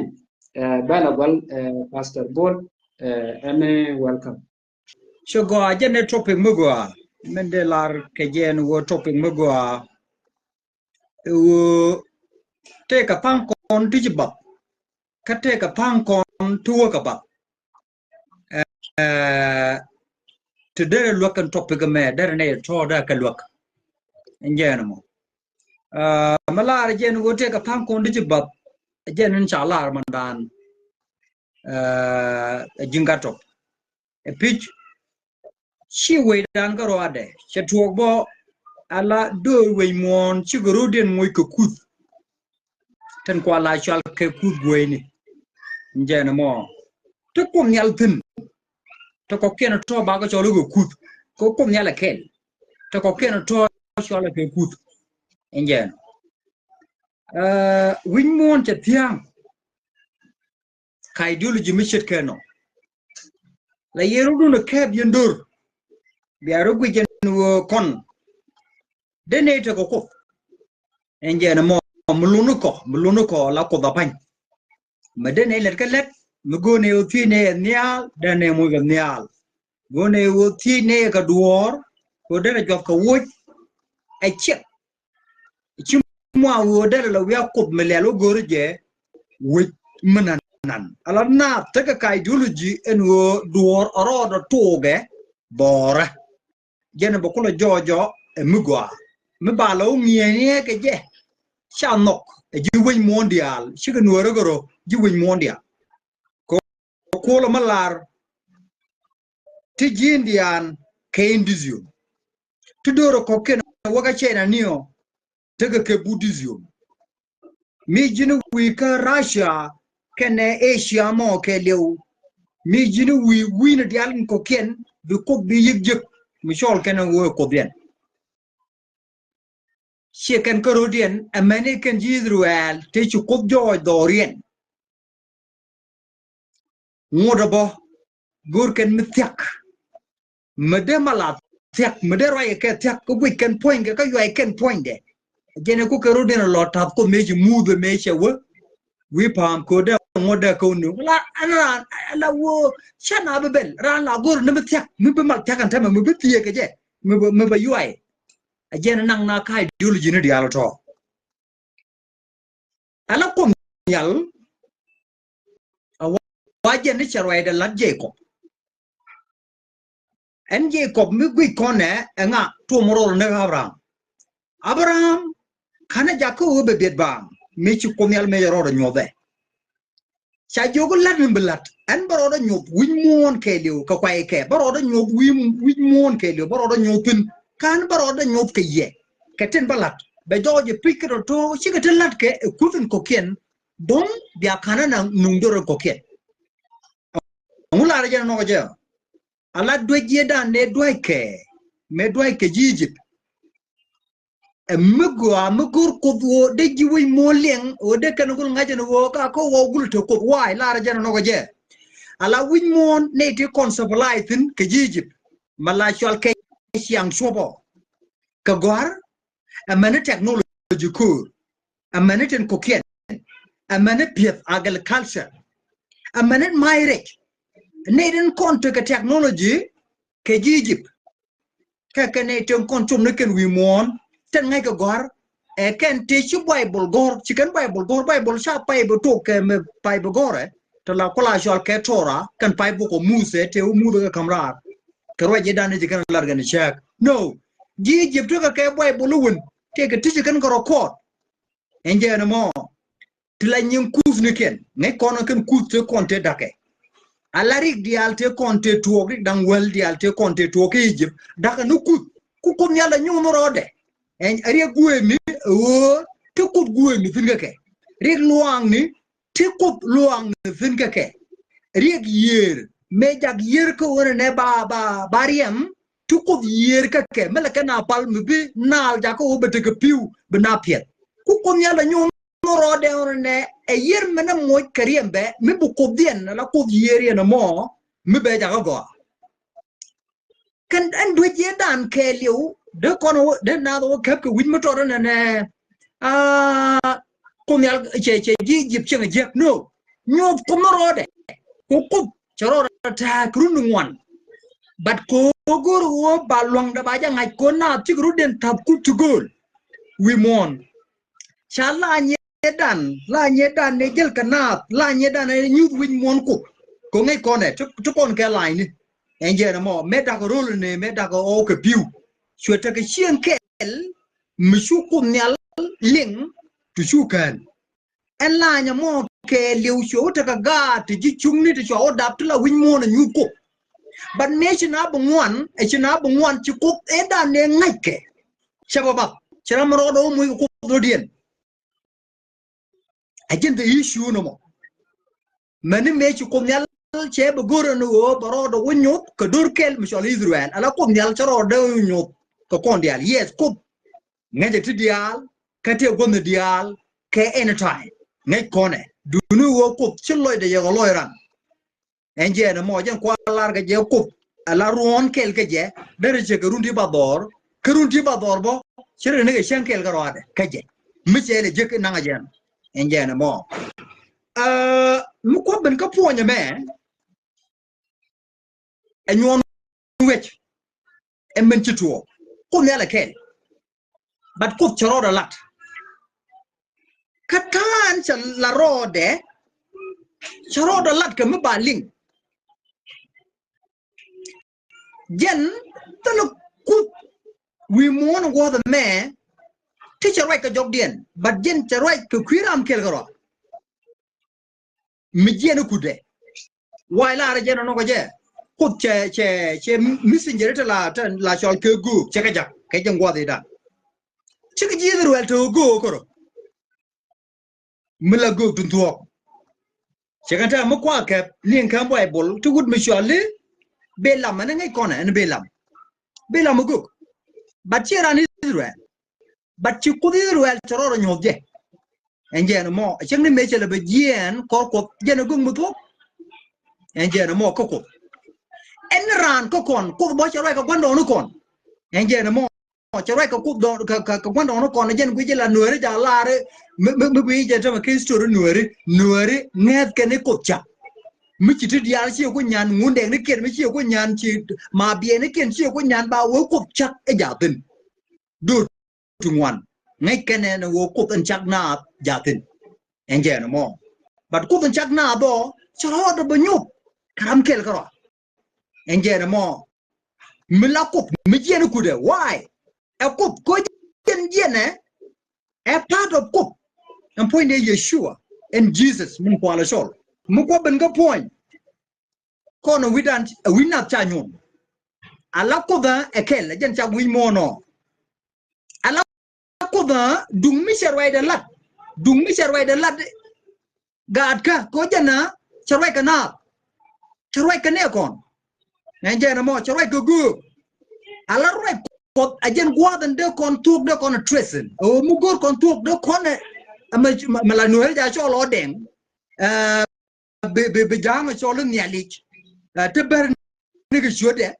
eh, bɛ la gual, eh, Pastor Bol, eh, ɛn, eh, welcome. Cɛ gɔaa jɛn ɛ topic mi gɔaa. Min dee lar kɛ jɛn wä topic mi gɔaa. Wä tëëkɛ tha̱a̱ŋ kɔn ti ci bath. Kä tëëkɛ tha̱a̱ŋ kɔn ti wä kɛ bath. Eh, ti derɛ luäk kɛn topic mɛ derɛ nɛ tɔ̱ derɛ kɛ luäk. Ɛn jɛn mɔ. Eh, mɛ lar jɛn wä tëëkɛ tha̱a̱ŋ kɔn ti ci bath. Jɛn in ca lar mɛ dan. Eh, ɛ ji̱n gat tɔp. Ɛ pi̱c ci wecdan kä ruaadɛ cɛ tuɔɔk bä ala döör wec muɔ̱ɔ̱n cikɛ ro̱diɛn moc kɛ kuth. Tin kua la cual kɛ kuth gueyni. Jɛn mɔ ti Kuoth Nhial thi̱n. Ti kɔkiɛn tɔ̱ ba kɛ cɔl kɛ kuth kɛ Kuoth Nhial ɛ kɛl. Ti kɔkiɛn tɔ̱ cual kɛ kuth. Jɛn, eh, wi̱c muɔ̱ɔ̱n cɛ thia̱a̱ŋ. Ka ideology mi ce̱tkɛ nɔ. La yɛ rɔ̱dun ɛ kɛɛp yɛn dör. Bia rɔ guic jɛn wä kɔn. Dee nɛy tekɛ Kuoth. Ɛn jɛn mɔ mi luni kɔ, mi luni kɔ la Kuoth a pa̱ny. Mɛ dee nɛy lɛt kä lɛt, mi go̱o̱r nɛy wä thiec nɛy ɛ nhial, dee nɛy moc kɛ nhial. Go̱o̱r nɛy wä thiec nɛy ɛ kɛ duɔ̱ɔ̱r, kɛ derɛ juɔth kɛ woc. Ɛ ciɛk. Ci mua wä dee lɛ wiak Kuoth mi lɛl wä go̱o̱r jɛ wec mi nan nan. Ala naath tekɛ ka ideology ɛn wä duɔ̱ɔ̱r a rɔɔdɛ tuukɛ bɔɔrä. Jɛn bɛ kulɛ jɔɔjɔ ɛ mi gɔaa. Mi ba la wä ŋi̱eeniɛ kɛ jɛ. Ca nhɔk ɛ ji̱ wec muɔ̱ɔ̱n diaal. Cikɛ nuɔ̱ɔ̱rä kɛ rɔ ji̱ wec muɔ̱ɔ̱n diaal. Kɛ kuɔlɔ mi lar ti ji̱ Indian kɛ Hinduism. Ti do̱rɛ kɔ̱kiɛn wä kä China niɔ tekɛ kɛ Buddhism. Mi ji̱n wi̱i̱ kä Russia kɛnɛ Asia mɔ kɛɛliw. Mi ji̱n wi̱i̱ wi̱i̱ni diaal in kɔ̱kiɛn bi Kuoth bi yiëk jiäk mi cɔɔl kɛn ɛ wee Kuothdiɛn. Ciɛ kɛn kä ro̱diɛn, amäni kɛn ji̱ Israel te ci Kuoth jɔɔc dhɔriɛn. Ŋuɔ̱t ɛ bä go̱o̱r kɛn mi thia̱k. Mi dee ma la thia̱k, mi dee ruac kɛ thia̱k, kä guic kɛn puɔ̱nykɛ, kä yuac kɛn puɔ̱nydɛ. Jɛn ɛ ku kɛ ro̱diɛn ɛ lɔ ta̱th Kuoth mëë ci muth ɛ mëë cɛ wä. Wi̱i̱ pa̱a̱m ko̱dɛ ŋuɔ̱t dee kä wä ni. La ɛn raan, ala wä, ca na bi bɛl, raan la go̱o̱r ni mi thia̱k, mi bi mal thia̱k ɛn tɛmɛ, mi bi thiee kɛ jɛ, mi bi, mi bi yuac. Ɛ jɛn naŋ na ka ideology ni diaal tɔ. Ala Kuoth Nhial, a wa, wa jɛn ni cɛ ruacdɛ lat Jacob. Ɛn Jacob mi guic kɔnɛ, ɛ ŋa tuɔm rɔɔd ni Abraham. Abraham, kanɛ jakä wee bɛ biɛt baaŋ, mi ci Kuoth Nhial mi cɛ rɔɔdɛ nyuɔthɛ. Ca jiök lat ni bi lat, ɛn bä rɔɔdɛ nyuɔth wi̱c muɔ̱ɔ̱n kɛɛliw kɛ kuay kɛ, bä rɔɔdɛ nyuɔth wi̱c, wi̱c muɔ̱ɔ̱n kɛɛliw, bä rɔɔdɛ nyuɔth thi̱n, kan bä rɔɔdɛ nyuɔth kɛ yɛ, kɛ tin bä lat. Bɛ jɔɔc ɛ pi̱c kä tɔ̱tɔ̱, cikɛ tin lat kɛ, ɛ kuth in kɔ̱kiɛn, dɔ̱ŋ bia ka̱n ɛn nuŋ dörɛ kɔ̱kiɛn. Ɛŋu lar jɛn nɔkɔ jɛ? Ala duec jiɛdan nɛ duackɛ, mɛ duackɛ ji̱ Egypt. Ɛ mi gɔaa mi go̱r Kuoth ɣöö dee ji̱ wec muɔ̱ɔ̱n liɛŋ ɣöö dee kɛn gul ŋa̱c ɛn ɣöö ka kä ɣɔw gul te Kuoth wa̱a̱ i̱ lar jɛn nɔkɔ jɛ. Ala wi̱c muɔ̱ɔ̱n nɛy ti kɔn supply thi̱n kɛ ji̱ Egypt. Ma la cɔal kɛ ciaŋ cuɔpɔ. Kɛ gɔ̱a̱r, amäni technology ko̱o̱r. Amäni tin kɔ̱kiɛn. Amäni pi̱eth agriculture. Amäni may rɛc. Nɛy tin kɔn tekɛ technology kɛ ji̱ Egypt. Kɛ kɛn nɛy tin kɔn cop ni kɛn wi̱i̱ muɔ̱ɔ̱n. Tin ŋäc kɛ gɔ̱a̱r. Ɛ kɛn tëë ci Baibol gɔ̱r, ci kɛn Baibol gɔ̱r, Baibol ca pay bɛ tok kɛ mɛ pay bɛ gɔ̱r ɛ. Tɛ la kula cɔal kɛ Tora, kɛn pay bok ɔ Muthɛ, tëë wä Muthɛ kɛ ka̱m raar. Kɛ ruac jɛ dan ni ci kɛn lar kɛn cäk. No. Ji̱ Egypt tekɛ kɛ Baibol wun, tëë kɛ ti ci kɛn kɛ record. Ɛn jɛ ɛn mɔ. Ti la nyin kuth ni kɛn, ŋäc kɔn kɛn kuth tëë kɔn tëë da̱kɛ. Ala rik diaal tëë kɔn tëë tuɔɔk, rik da̱ŋ wäl diaal tëë kɔn tëë tuɔɔk kä Egypt. Da̱kɛ ni kuth, ku Kuoth Nhial la nyuun rɔɔdɛ. Ɛn riɛk guëëmni, ɣöö ti kuth guëëmni thi̱n kä kɛ. Riɛk luaakni, ti kuth luaakni thi̱n kä kɛ. Riɛk yiër, mëë jak yiër kä ɣöö nɛ ba, ba, ba riɛm, ti kuth yiër kä kɛ. Mi lɛ kɛ na pal mi bi naal jakä ɣöö bɛ tekɛ pi̱w, bi na piɛth. Ku Kuoth Nhial la nyuun rɔɔdɛ ɣöö nɛ ɛ yiër mɛnɛ moc kɛ riɛm bɛ, mi bi kuothdiɛn, la kuoth yiër yɛn ɛmɔ, mi bɛ jakä gɔaa. Kɛn ɛn duec yɛ dan kɛɛliw, dee kɔn wä, dee naath wä käp kɛ wi̱c mi tɔt ɛn ɛnɛ. Aa, Kuoth Nhial cɛ, cɛ ji̱ Egypt cieŋ a jiäk. No. Nyuɔth Kuoth mi rɔɔdɛ. Ku Kuoth cɛ rɔɔdɛ ta̱a̱ kɛ run ŋuan. But kɛ ɣöö go̱o̱r ɣöö ba lua̱ŋdɛ ba jɛ ŋa̱c kɛ ɣöö naath cikɛ rutdɛn ta̱p Kuoth ti gööl. Wi̱i̱ muɔ̱ɔ̱n. Ca la nyɛ dan, la nyɛ dan ni jäl kɛ naath, la nyɛ dan ni nyuth wi̱c muɔ̱ɔ̱n Kuoth. Kɛ ŋäc kɔn ɛ, ti, ti kɔn kɛ lanyni. Ɛn jɛ ɛn mɔ, mëë da̱kɛ ro̱l ni, mëë da̱kɛ ɣɔw kɛ pi̱w. Cuɛ tekɛ cieŋ kɛl, mi cu Kuoth Nhial liŋ, ti cu kään. Ɛn la nyɛ mɔ kɛɛliw cuɛ wä tekɛ gaat, ti ji̱ cuŋni, ti cua wä dap, ti la wi̱c muɔ̱ɔ̱n ɛ nyuth Kuoth. But mëë ci na bi ŋuan, ɛ ci na bi ŋuan, ci Kuoth ëë dan ni ŋäckɛ. Cɛ bä bath, ci ram rɔɔdɛ wä moc kɛ Kuoth rɔ̱diɛn. Ɛ jɛn the issue nɔmɔ. Mɛni mëë ci Kuoth Nhial cɛ bɛ go̱r ɛn ɣöö bɛ rɔɔdɛ wä nyuth kɛ do̱r kɛl mi cɔal Israel. Ala Kuoth Nhial cɛ rɔɔdɛ wä nyuth kɛ kɔn diaal. Yes, Kuoth ŋäcɛ ti diaal, kä tëë gua̱thni diaal, kɛ anytime. Ŋäc kɔnɛ. Duuni ɣöö Kuoth ci lɔcdɛ yɛ kɛ lɔc ran. Ɛn jɛ ɛn mɔ jɛn kua lar kɛ jɛ Kuoth. Ala ruɔ̱ɔ̱n kɛl kɛ jɛ. Derɛ cɛ kɛ run ti ba dhɔr. Kɛ run ti ba dhɔr bɔ. Ci rɛ ni kɛ cäŋ kɛl kɛ rɔadɛ kɛ jɛ. Mi cɛ lɛ jek naŋ a jɛn. Ɛn jɛ ɛn mɔ. Aa, mi kuɔth ben kä puɔ̱ny ɛmɛ. Ɛ nyuɔn wec. Ɛ min ci tuɔɔk. Kuoth Nhial ɛ kɛl. But Kuoth cɛ rɔɔdɛ lat. Kä ta̱a̱n cɛ la rɔɔdɛ, cɛ rɔɔdɛ lat kɛ mi ba liŋ. Jɛn thilɛ Kuoth wi̱i̱ muɔ̱ɔ̱n guɔ̱th ɛmɛ, ti cɛ ruac kɛ jɔkdiɛn, but jɛn cɛ ruac kɛ kui̱ ram kɛl kɛ rɔa. Mi jiɛn ikutdɛ. Wa̱i̱ lar jɛn ɔnɔ kɛ jɛ. Kuoth cɛ, cɛ, cɛ messenger ti la, ti la cɔl kɛ göök, cɛ kɛ jak, kɛ jɛn gua̱th i̱dan. Cikɛ ji̱ Israel te göök kärɔ. Mi la göök tin thuɔ̱k. Cɛ kɛn tɛm mi kua kɛp, liŋ kɛn Baibol, ti wut mi cɔal i̱ Bilam, ɛn ŋäc kɔnɛ, ɛn Bilam. Bilam mi göök. But ciɛ ran Israel. But ci Kuoth Israel cɛ rɔɔdɛ nyuɔth jɛ. Ɛn jɛ ɛn mɔ, cieŋni mëë cɛ lɛ bɛ jiɛɛn kɔr Kuoth jɛn ɛ göök mi thuɔ̱k. Ɛn jɛ ɛn mɔ kä Kuoth. Ɛn raan kä kɔn, Kuoth bä cɛ ruac kɛ gua̱ndɔɔŋni kɔn. Ɛn jɛ ɛn mɔ, cɛ ruac kɛ Kuoth dɔɔŋ, kɛ, kɛ, kɛ gua̱ndɔɔŋni kɔn, jɛn guic jɛ la Nuääri jɛ lar, mi, mi, mi guic jɛ tämɛ kɛ history Nuääri, Nuääri ŋäth kɛn i̱ Kuoth cak. Mi ci ti diaal ci ku nyan, Ŋundɛŋnikiɛn mi ci ku nyan, ci Mabiɛnikiɛn ci ku nyan ba wee Kuoth cak ɛ jathin. Do̱r ti ŋuan. Ŋäc kɛnɛ ni ɣöö Kuoth in cak naath jathin. Ɛn jɛ ɛn mɔ. But Kuoth in cak naath ɔ, cɛ rɔɔdɛ bɛ nyop. Kɛ ram kɛl kärɔa. Ɛn jɛ ɛn mɔ. Mi la Kuoth, mi jiɛn ikutdɛ. Why? Ɛ Kuoth, ko jiɛn jiɛn ɛ, ɛ part of Kuoth. Ɛn puɔ̱nydɛ Yeshua, ɛn Jesus, min kua la cɔl. Mi kua ben kä puɔ̱ny. Kɔn ɛ wi̱dan, ɛ wi̱c nath ca nyuɔn. Ala Kuoth ɛ kɛl, ɛ jɛn ca wi̱c muɔ̱ɔ̱n ɔ. Ala Kuoth ɛ duŋ mi cɛ ruacdɛ lat. Duŋ mi cɛ ruacdɛ lat. Gaatkä, kɛ ɣöö jɛn ɛ cɛ ruac kɛ naath. Cɛ ruac kɛ nɛɛkɔn. Ɛn jɛn ɛmɔ, cɛ ruac kɛ göök. Ala ruac Kuɔth, ɛ jɛn gua̱a̱th in dee kɔn thuɔ̱k, dee kɔn ɛ trace in. Ɛ ɣöö mi go̱o̱r kɔn thuɔ̱k, dee kɔn ɛ, ɛ mɛ, mɛ, mɛ la Nuääri jɛ cɔl ɔ Dɛŋ. Ɛ, bi, bi, bi ja̱a̱ŋ cɔl i̱ nhialic. Ɛ, ti bär ni kɛ ciötdɛ,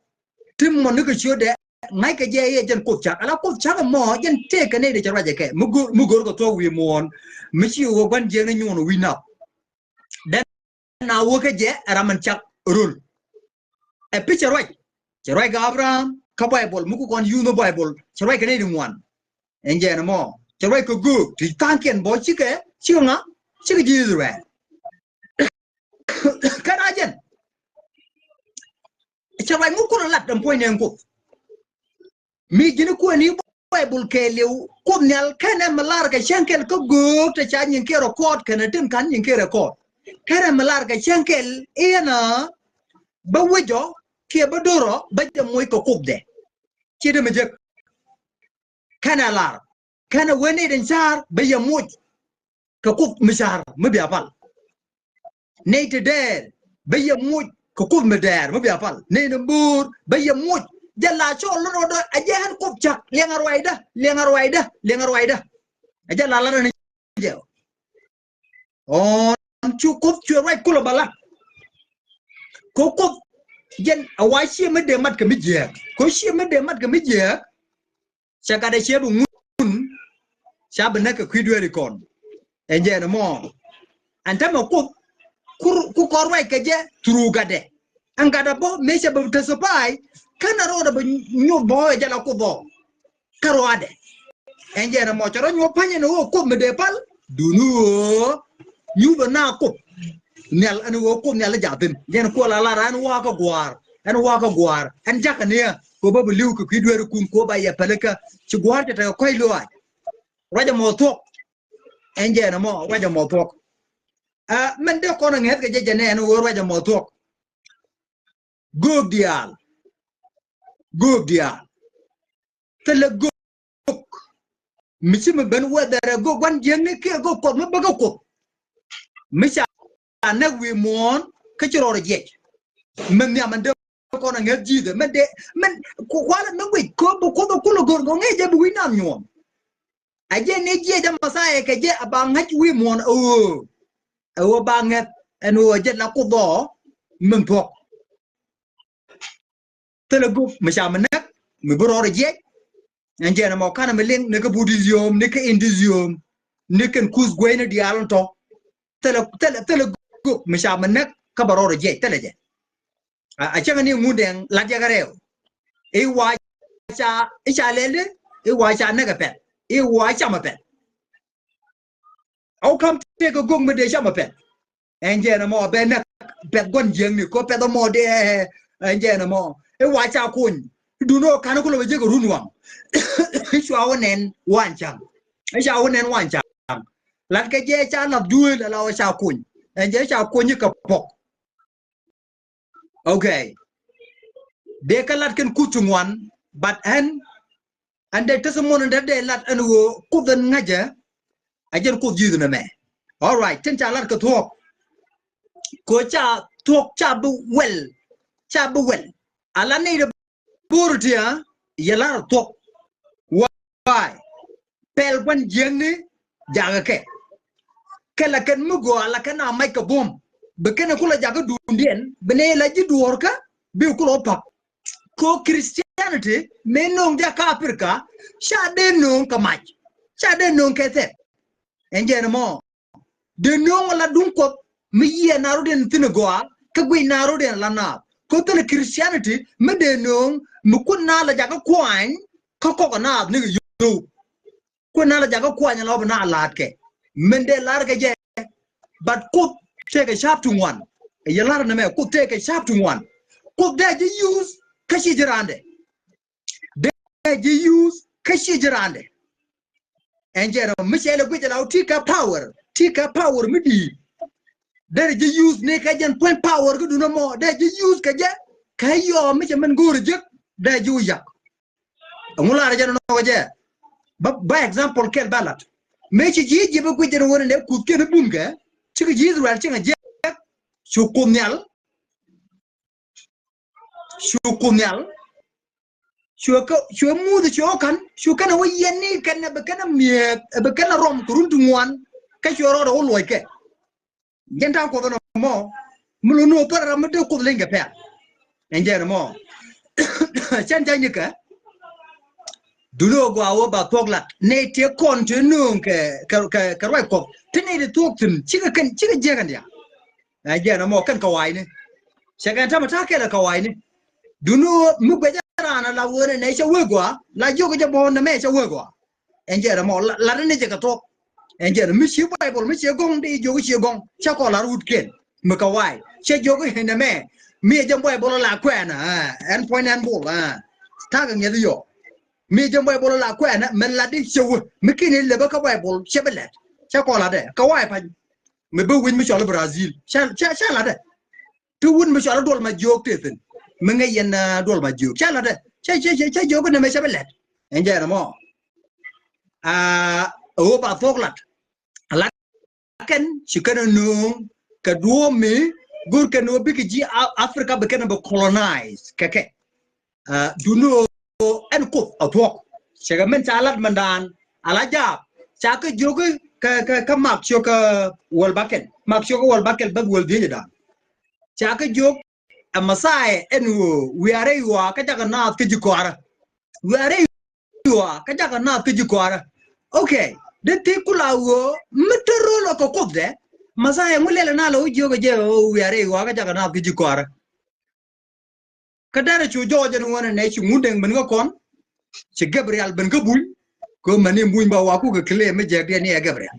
ti mɔ ni kɛ ciötdɛ, ŋa̱ckɛ jɛ i̱ ɛ jɛn Kuoth cak. Ala Kuoth cak ɛmɔ, jɛn tëëkɛ nɛy ti cɛ ruacɛ kɛ. Mi go̱r, mi go̱r kɛ thuɔ̱k wi̱i̱ muɔ̱ɔ̱n. Mi ci wä gua̱n jiɛkni nyuɔn wi̱i̱ nath. Dɛn na wä kä jɛ ɛ ram min cak röl. Ɛ pi cɛ ruac. Cɛ ruac kɛ Abraham kä Baibol, mi ku kɔn yuuth ni Baibol. Cɛ ruac kɛ nɛy ti ŋuan. Ɛn jɛn ɛmɔ. Cɛ ruac kɛ göök ti tha̱a̱ŋkiɛn bä cikɛ, cikɛ ŋa? Cikɛ ji̱ Israel. Kä na jɛn. Cɛ ruac ŋu kulɛ lat ɛn puɔ̱ny nɛn Kuoth. Mi ji̱n kuäär ni Baibol kɛɛliw, Kuoth Nhial /kenɛ mi lar kɛ cäŋ kɛl kä göök ti ca nyin kɛ record kɛnɛ tin /ka̱n nyin kɛ record. /Kenɛ mi lar kɛ cäŋ kɛl i̱ ɛn a bä wec ɔ kiɛ bä do̱r ɔ bä jɛ moc kɛ Kuothdɛ. Ci ti mi jek. /Kenɛ lar. /Kenɛ wen nɛy tin ca̱r bä yɛ moc kɛ Kuoth mi ca̱r mi bia pal. Nɛy ti dɛɛr bä yɛ moc kɛ Kuoth mi dɛɛr mi bia pal. Nɛy ni bo̱o̱r bä yɛ moc. Jɛ la cɔl ni rɔɔdä, ɛ jɛ ɣän Kuoth cak. Liɛŋɛ ruacdä, liɛŋɛ ruacdä, liɛŋɛ ruacdä. Ɛ jɛ la lat ni jɛ. Ɣɔn cu Kuoth cuɛ ruac kulɛ bä lat. Kɛ Kuoth jɛn a wa ciɛ mi dee mat kɛ mi jiääk. Kɛ ciɛ mi dee mat kɛ mi jiääk. Cɛ gatdɛ ciɛ bi ŋun, ca bi näk kɛ kui̱ dueeri kɔn. Ɛn jɛn ɛmɔ. Ɛn täämɛ Kuoth ku, ku kɔn ruac kɛ jɛ through gatdɛ. Ɛn gatdɛ bä mëë cɛ bi testify, /kenɛ rɔɔdɛ bi nyuɔth bä ɛ jɛ la Kuoth ɔ. Kä ruaadɛ. Ɛn jɛn ɛmɔ cɛ rɔ nyuɔth pa̱ny ɛn ɣöö Kuoth mi dee pal. Duŋni ɣöö nyuthɛ na Kuoth Nhial, ɛn ɣöö Kuoth Nhial i̱ jaathin. Jɛn Kuoth la lar ɛn wa̱a̱ kä gua̱a̱r. Ɛn wa̱a̱ kä gua̱a̱r. Ɛn jakä niɛ. Kɛ ɣöö bä bi li̱w kɛ kui̱ dueerikun kɛ ɣöö ba yɛ pälikä. Ci gua̱a̱r cɛ tekɛ kɔ̱a̱c lɔaac. Ruac ɛmɔ thuɔ̱k. Ɛn jɛn ɛmɔ ruac ɛmɔ thuɔ̱k. Ɛ, min dee kɔn ɛ ŋäth kɛ jɛ jɛ nɛn ɣöö ruac ɛmɔ thuɔ̱k. Göök diaal. Göök diaal. Thilɛ göök mi ci mi ben whether ɛ göök gua̱n jiäkni kiɛ göök Kuɔth mi bäkä Kuoth. Mi ca näk wi̱i̱ muɔ̱ɔ̱n kä ci rɔɔdɛ jiɛc. Min nhiam min dee kɔn ɛ ŋäth ji̱thɛ min dee min ku kualɛ mi guic kɛ ɣöö bi Kuoth ɛ kulɛ go̱r kɛ ŋäc jɛ bi wi̱i̱ nam nyuɔ̱ɔ̱n. Ɛ jɛn ni jiɛc ɛ Mɛthia kɛ jɛ a ba ŋäc wi̱i̱ muɔ̱ɔ̱n ɛ ɣöö. Ɛ ɣöö ba ŋäth ɛn ɣöö jɛn la Kuoth ɔ min thuɔ̱k. Thilɛ göök mi ca mi näk mi bi rɔɔdɛ jiɛc. Ɛn jɛn ɛmɔ /ka̱nɛ mi liŋ ni kä Buddhism, ni kä Hinduism, ni kɛn kuth gueyni diaal in tɔ. Thilɛ, thilɛ, thilɛ göök mi ca mi näk kä bɛ rɔɔdɛ jiɛc, thilɛ jɛ. A, a cäŋ ni Ŋundɛŋ lat jɛ kä rɛw. I̱ wa ca, i̱ ca lɛl di, i̱ wa ca näk ɛ pɛl, i̱ wa cam ɛ pɛl. Ɛ wä ka̱m tëëkɛ göök mi dee cam ɛ pɛl. Ɛn jɛn ɛmɔ bɛ näk pɛth gua̱n jiäkni kɛ ɣöö pɛth ɛmɔ dee, ɛn jɛn ɛmɔ. I̱ wa ca kuny. Duŋni ɣöö /ka̱n kulɛ bɛ jek ɛ run waŋ. I̱ cua wä nɛn wa̱a̱ ca̱ŋ. I̱ cua wä nɛn wa̱a̱ ca̱ŋ. Latkɛ jɛ ca lath duëël ala ɣöö ca kuny. Ɛn jɛ ca kuny kɛ puɔ̱k. Okay. Dee kɛ lat kɛn kuth ti ŋuan, but ɛn, ɛn dee testimony in dee, dee lat ɛn ɣöö Kuoth in ŋäcɛ, ɛ jɛn Kuoth ji̱th nɛmɛ. All right, tin ca lat kɛ thuɔ̱k. Kɛ ɣöö ca thuɔ̱k ca bi wɛl, ca bi wɛl. Ala nɛy ti bo̱o̱r ti a, yɛ lar thuɔ̱k. Why? Pɛl gua̱n jiäkni jakä kɛ. Kɛ la kɛn mi gɔaa la kɛn a mac kɛ buɔ̱m. Bi kɛn kulɛ jakä duundiɛn, bi nɛy la ji̱ duɔ̱ɔ̱rkä, bi kulɛ wä pa̱k. Kɛ ɣöö Christianity mëë nööŋ jɛ kä Africa, ca dee nööŋ kɛ mac. Ca dee nööŋ kɛ thɛp. Ɛn jɛn ɛmɔ. Dee nööŋ ala duŋ Kuɔth mi yiëë naath rɔ̱diɛn thi̱n gɔaa, kä guic naath rɔ̱diɛn ala naath. Kɛ ɣöö thilɛ Christianity mi dee nööŋ mi kun naath la jakä kuany kä kɔk ɛ naath nikɛ yio̱w. Kun naath la jakä kuany ala ɣöö bi naath la̱a̱tkɛ. Min dee la̱r kɛ jɛ. But Kuoth tëëkɛ ca̱p ti ŋuan. Ɛ yɛ la̱r nɛmɛ Kuoth tëëkɛ ca̱p ti ŋuan. Kuoth dee ji̱ use kä /ciɛ ji̱ raandɛ. Dee ji̱ use kä /ciɛ ji̱ raandɛ. Ɛn jɛn ɛmɔ mi cɛ lɛ guic ala ɣöö ti kɛ power, ti kɛ power mi di̱i̱t. Dee ji̱ use ni kɛ jɛn puɔ̱ny power kä duŋni ɛmɔ. Dee ji̱ use kɛ jɛ kɛ yɔɔ mi cɛ min go̱o̱r jek. Dee ji̱ wä yak. Ɛŋu lar jɛn ɛnɔ kɛ jɛ? Ba, ba example kɛl ba lat. Mëë ci ji̱ Egypt guic jɛn ɣöö nɛ kuthkiɛn i̱ bunkɛ. Cikɛ ji̱ Israel cieŋ a jiɛk. Cu Kuoth Nhial. Cu Kuoth Nhial. Cuɛ kä, cuɛ Muthɛ cuɛ wä ka̱n, cu kɛn ɛ wä yiɛn ni kɛn ɛ bi kɛn ɛ mi̱eth, ɛ bi kɛn ɛ rɔm kɛ run ti ŋuan. Kä cuɛ rɔɔdɛ wä luɔckɛ. Jɛn ta̱a̱ Kuɔth ɛnɔ mɔ. Mi lo ni wä pär ram mi dee Kuoth leny kɛ pɛl. Ɛn jɛn ɛmɔ. Cɛn ca nyikɛ. Duni wä gɔaa wä ba thuɔ̱k lat nɛ tiɛ kɔn ti nööŋ kɛ kɛ kɛ ruac Kuɔth ti nɛ ti thuɔ̱k thi̱n cikɛ kɛn cikɛ jiäk ɛn diaal. Ɛ jɛn ɛmɔ kɛn kɛ wa̱a̱cni. Cɛ kɛn tämɛ ta̱a̱ kɛl ɛ kɛ wa̱a̱cni. Duni wä mi guɛcä raan ɛ la wee nɛ nɛ cɛ wee gɔaa la jiök jɛ bɔ̱ɔ̱n nɛ mɛ cɛ wee gɔaa. Ɛn jɛn ɛmɔ lat ni jɛ kɛ thuɔ̱k. Ɛn jɛn mi ci Baibol mi ci gɔ̱ŋ di jiök ci gɔ̱ŋ cɛ kɔn lar wut kiɛn mi kɛ wa̱a̱c cɛ jiök nɛ mɛ mi jɛ Baibol la kuɛɛnä. Ɛn puɔ̱ny ɛn bul ta̱a̱ kɛ ŋiɛth yɔ. Mi jɛ Baibol la kuɛɛnä mɛ lat di cɛ wee mi kiɛn in lɛpä kä Baibol cɛ bi lɛt cɛ kɔn lat dɛ kɛ wa̱a̱c pa̱ny. Mi bi wi̱c mi cɔl Brazil cɛ cɛ cɛ lat dɛ. Ti wut mi cɔl duɔl ma jiök ti thi̱n mi ŋäc yɛn duɔl ma jiök cɛ lat dɛ. Cɛ cɛ cɛ cɛ jiök nɛ mɛ cɛ bi lɛt. Ɛn jɛn ɛmɔ. Aa ɣöö ba thuɔ̱k lat. Lat kɛn ci kɛn ɛ nööŋ kɛ duɔ̱ɔ̱p mi go̱o̱r kɛn ɣöö bikɛ ji̱ Africa bi kɛn ɛ bi colonize kɛ kɛ. Duni ɣöö ɛn Kuoth a thuɔ̱k. Cɛ kɛ min ca lat mindan a la jaak ca kɛ jiök kɛ kɛ kɛ mak ciök kɛ wäl bakɛl mak ciök kɛ wäl bakɛl bäth wäl dhiecdan. Ca kɛ jiök ɛ Mɛthia ɛn ɣöö wiarɛ yuaa kä jakɛ naath kä ji̱ kɔaarä. Wiarɛ yuaa kä jakɛ naath kä ji̱ kɔaarä. Okay. Dee thi̱k kula ɣöö mi te rol ɔ kɛ Kuothdɛ Mɛthia ŋu lɛl ɛ na lɛ wä jiök ɛ jɛ ɣöö wiarɛ yuaa kä jakɛ naath kä ji̱ kɔaarä. Kä derɛ cu jɔɔc ɛn ɣöö nɛ nɛ ci Ŋundɛŋ ben kä kɔn. Ci Gabriel ben kä buny. Kɛ ɣöö mɛni buny ba waku kɛ claim mi jɛk diɛn ni ɛ Gabriel.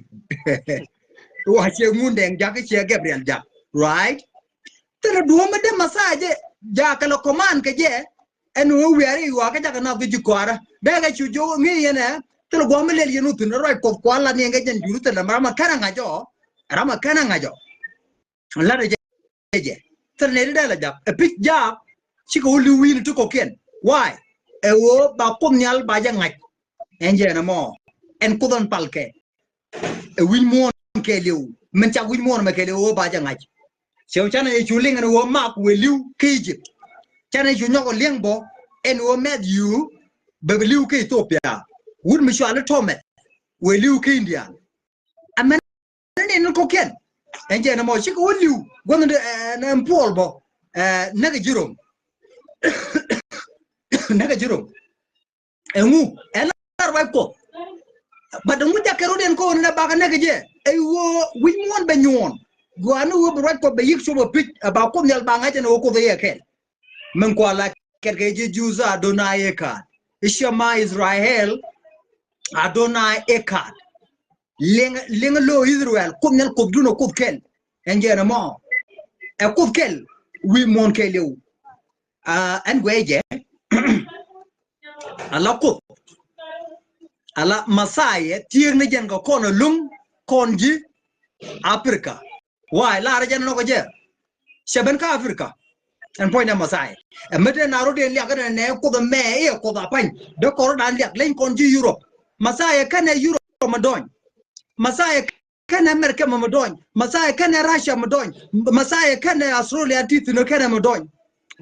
Wa ciɛ Ŋundɛŋ jak ciɛ Gabriel jak. Right. Thilɛ duɔ̱ɔ̱m mi dee Mɛthia jɛ jakɛ lɛ command kɛ jɛ. Ɛn ɣöö wiarɛ yuaa kä jakɛ naath kä ji̱ kɔaarä dee kɛ cu jɔɔc ŋi̱i̱c yɛn ɛ. Thilɛ gua̱a̱m mi lɛl yɛn wä thi̱n ruac Kuɔth kua lat ni ɛn kɛ jɛn Juruthalem ram ɛ kɛn ɛ ŋa̱c ɔ. Ram ɛ kɛn ɛ ŋa̱c ɔ. Lat ɛ jɛ jɛ. Thil nɛy ti dee la jak ɛ pi̱c jaak. Cikɛ wä li̱w wi̱i̱ni ti kɔ̱kiɛn. Why? Ɛ ɣöö ba Kuoth Nhial ba jɛ ŋa̱c. Ɛn jɛ ɛn ɛmɔ. Ɛn Kuoth ɛn pal kɛ. Ɛ wi̱c muɔ̱ɔ̱n kɛɛliw. Min cak wi̱c muɔ̱ɔ̱n mɛ kɛɛliw ɣöö ba jɛ ŋa̱c. Cɛ wä canɛ cu liŋ ɛn ɣöö mak wëë li̱w kä Egypt. Canɛ cu nyɔk ɔ liŋ bɔ ɛn ɣöö Matthew bɛ bi li̱w kä Ethiopia. Wut mi cuali Thomas wëë li̱w kä India. Amɛn ni ni kɔ̱kiɛn. Ɛn jɛ ni mɔ cikɛ wä li̱w gua̱n ni ɛn Puɔl bɔ. Näkɛ ji̱ Rom. Näkɛ ji̱ Rom. Ɛŋu ɛn la ruac Kuɔth. But ɛŋu jakɛ rot ɛn ko̱n ni bakä näkɛ jɛ. Ɛ ɣöö wi̱c muɔ̱ɔ̱n bɛ nyuɔ̱ɔ̱n. Gua̱n ni ɣöö bi ruac Kuɔth bɛ yi̱k cop ɛ pi̱c ɛ ba Kuoth Nhial ba ŋa̱c ɛn ɣöö Kuoth ɛ yɛ kɛl. Min kua la kɛt kɛ ji̱ Juudh Adonai Echad. Ishama Israel Adonai Echad. Liŋ liŋ lo Israel Kuoth Nhial Kuothdun ɛ Kuoth kɛl. Ɛn jɛ ni mɔ. Ɛ Kuoth kɛl wi̱i̱ muɔ̱ɔ̱n kɛɛliw. Ɛn guɛ jɛ. Ala Kuoth. Ala Mɛthia thiek ni jɛn kɛ kɔn ɛlɔ̱ŋ kɔn ji̱ Africa. Why? Lar jɛ nɔk jɛ. Cɛ ben kä Africa. Ɛn puɔ̱ny nɛ Mɛthia. Ɛ mi te na rot in liak kɛ nɛ Kuoth ɛmɛ iɛ Kuoth a pany. Dee kɔr dan liak leny kɔn ji̱ Europe. Mɛthia kɛnɛ Europe mɛ dɔny. Mɛthia kɛnɛ America mɛ mɛ dɔny. Mɛthia kɛnɛ Russia mɛ dɔny. Mɛthia kɛnɛ Australia ti thi̱n kɛnɛ mɛ dɔny.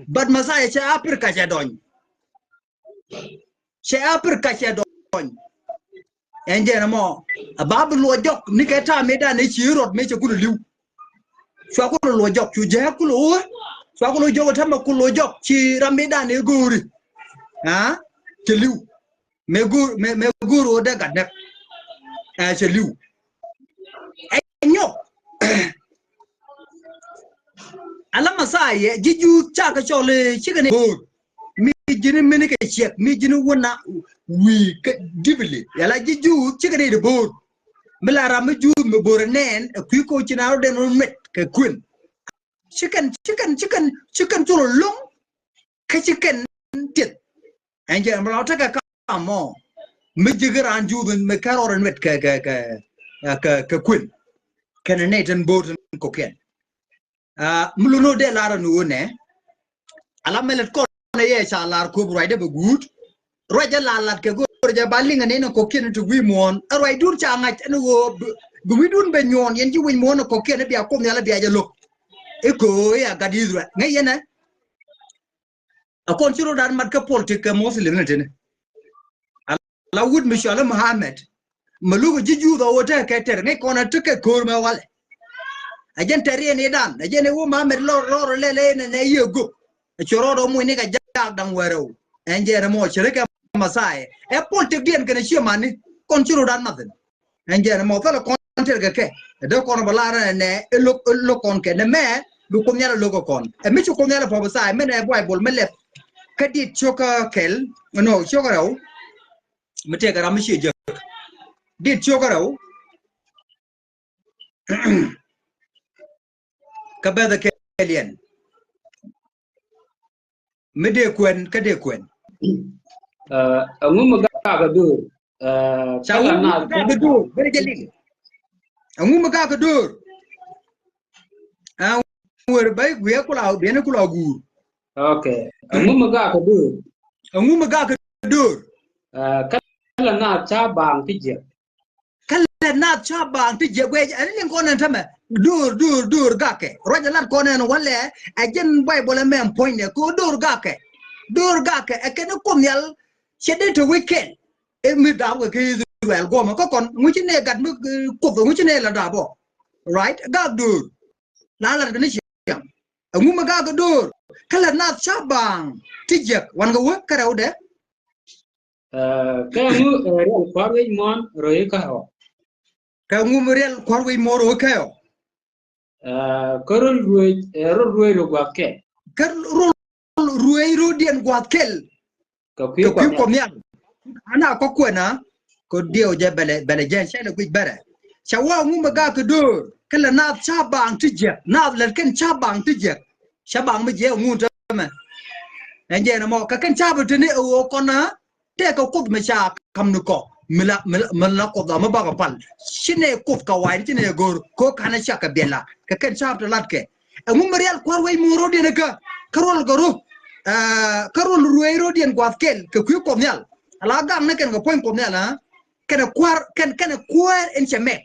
But Mɛthia cɛ Africa cɛ dɔny. Cɛ Africa cɛ dɔny. Ɛn jɛ nɛ mɔ a ba bi luɔ jɔk ni kɛ ta̱a̱ mi dan ni ci rot mi cɛ kulɛ li̱w. Cua kulɛ luɔ jɔk cu jɛ kulɛ wä. Cua kulɛ jɔk tämɛ kulɛ jɔk ci ram mi dan ni go̱o̱ri. Cɛ li̱w. Mɛ go̱o̱r mɛ mɛ go̱o̱r wä dee gat nɛk. Ɛ cɛ li̱w. Ɛ nyɔk. Ala Mɛthia ji̱ Juudh cakɛ cɔl i̱ cikɛ ni bo̱o̱r. Mi ji̱n mini kɛ ciɛk mi ji̱n wä na wi̱i̱ kɛ dipili yala ji̱ Juudh cikɛ ni di bo̱o̱r. Mi la ram mi Juudh mi bo̱o̱r ɛ nɛɛn ɛ kui̱ ko̱ ci na rɔ den rɔ nuet kɛ kuën. Cikɛn cikɛn cikɛn cikɛn col ɛ lo̱ŋ. Kä cikɛn tiɛth. Ɛn jɛ mi la tekɛ kam mɔ mi ji̱ ki raan Juudh mi kɛ rɔɔd ɛ nuet kɛ kɛ kɛ kɛ kɛ kuën. Kɛn ɛ nɛy tin bo̱o̱r tin kɔ̱kiɛn. Mi lun ɣöö dee lar ɛn ɣöö nɛ ala mɛ lät kɔn ɛ yɛ ca lar köp ruacdɛ bɛ guut. Ruacdɛ la lat kɛ go̱o̱r jɛ ba liŋ ɛn in kɔ̱kiɛn ti wi̱i̱ muɔ̱ɔ̱n ɛ ruacdun ca ŋa̱c ɛn ɣöö bi wi̱cdun bɛ nyuɔ̱ɔ̱n yɛn ji̱ wi̱c muɔ̱ɔ̱n kɔ̱kiɛn bia Kuoth Nhial bia jɛ lo̱k. I̱ köö i̱ a gat Israel ŋäc yɛn ɛ. A kɔn ci rot dan mat kä politik kɛ Muslim ni tini. Ala wut mi cuali Muhammad. Ma luk ji̱ Juudh a wä tekɛ kɛ tɛr ŋäc kɔn a tekɛ köör mɛ walɛ. Ɛ jɛn tɛriɛn i̱ dan. Ɛ jɛn i̱ wä ma mɛt lɔr lɔr lɛ lɛ nɛ nɛ yiëë gök. Ɛ cuɛ rɔɔdɛ muc ni kɛ jak da̱ŋ wɛrɛw. Ɛn jɛn ɛmɔ cɛ ri kɛ Masai. Ɛ pol tëkdiɛn kɛnɛ cië mani. Kɔn ci rot dan mathin. Ɛn jɛn ɛmɔ thilɛ kɔn tɛr kɛ kɛ. Ɛ dee kɔn bɛ lar ɛn nɛ ɛ lo̱k ɛ lo̱k kɔn kɛ nɛ mɛ bi Kuoth Nhial ɛ lo̱k kɛ kɔn. Ɛ mi ci Kuoth Nhial ɛ Prophesy mɛ nɛ Baibol mɛ lɛp. Kä dit cio̱k kä kɛl. Nɔ cio̱k kä rɛw. Mi tëëkɛ ram mi ciɛ jek. Dit cio̱k kä rɛw. Kä bɛth ɛ kɛɛliɛn. Mi dee kuɛn kä dee kuɛn. Ɛ, ɛŋu mi gak ɛ do̱r? Ɛ, ca kä la ɛŋu naath mi gak ɛ do̱r? Bɛrɛ jɛ liŋ. Ɛŋu mi gak ɛ do̱r? Ɛ, wër bä i̱ guiɛ kula biɛn kula guur. Okay. Ɛŋu mi gak ɛ do̱r? Ɛŋu mi gak ɛ do̱r? Ɛ, kä la naath ca baaŋ ti jiɛk. Kä lɛ naath ca baaŋ ti jiɛk guɛc ɛn liŋ kɔn ɛn tämɛ. Do̱r, do̱r, do̱r gakɛ. Ruac ɛ lat kɔn ɛn walɛ ɛ jɛn Baibol ɛmɛ ɛn puɔ̱nydɛ kɛ ɣöö do̱r gakɛ. Do̱r gakɛ ɛ kɛn i̱ Kuoth Nhial cɛ dee te wec kɛl. I̱ mi daapkɛ kä Israel guɔmɛ kä kɔn ŋuci nɛ gat mi, eh, Kuoth ŋuci nɛ la daap ɔ. Right? Gak do̱r. La lat kɛ ni ciaŋ. Ɛŋu mi gak kɛ do̱r? Kä lɛ naath ca baaŋ ti jiɛk. Wan kɛ wä kä rɛwdɛ. Ɛ, kä ŋu, ɛ, riɛl kua̱r wec muɔ̱ɔ̱n röi kä ɔ. Kä ŋu mi riɛl kua̱r wec muɔ̱ɔ̱n röi kä ɔ. Ɛ, kä rol ruëëc, ɛ, rol ruëëc rɔ gua̱th kɛl. Kä rol ruëëc rɔdiɛn gua̱th kɛl. Kɛ kui̱ Kuɔth Nhial. Ana kɔ kuɛn a kɔ diɛw jɛ bɛlɛ bɛlɛ jɛ cɛ lɛ guic bɛrɛ. Ca wa ŋu mi gak kɛ do̱r kä lɛ naath ca baaŋ ti jiɛk, naath lɛ kɛn ca baaŋ ti jiɛk. Ca baaŋ mi jiɛk ŋu tɛmɛ. Ɛn jɛ nɛ mɔ kɛ kɛn ca bi tini ɛ ɣöö kɔn a tëëkɛ Kuoth mi ca ka̱m ni kɔ mi la mi la mi la Kuoth a mi bakɛ pal. Ci nɛ Kuoth kɛ wa̱i̱ ci nɛ go̱r kɛ ɣöö ka̱n a cak kɛ biɛla kɛ kɛn ca bi te latkɛ. Ɛŋu mi riɛl kua̱r wec muɔ̱ɔ̱n rɔ̱diɛn kä kä ruɔl kɛ rɔ. Ɛ, kä ruɔl ruëëc rɔ̱diɛn gua̱th kɛl kɛ kui̱ Kuɔth Nhial. Ala gak ni kɛn kɛ puɔ̱ny Kuɔth Nhial a kɛn ɛ kua̱r kɛn kɛn ɛ kuäär ɛn cɛ mɛk.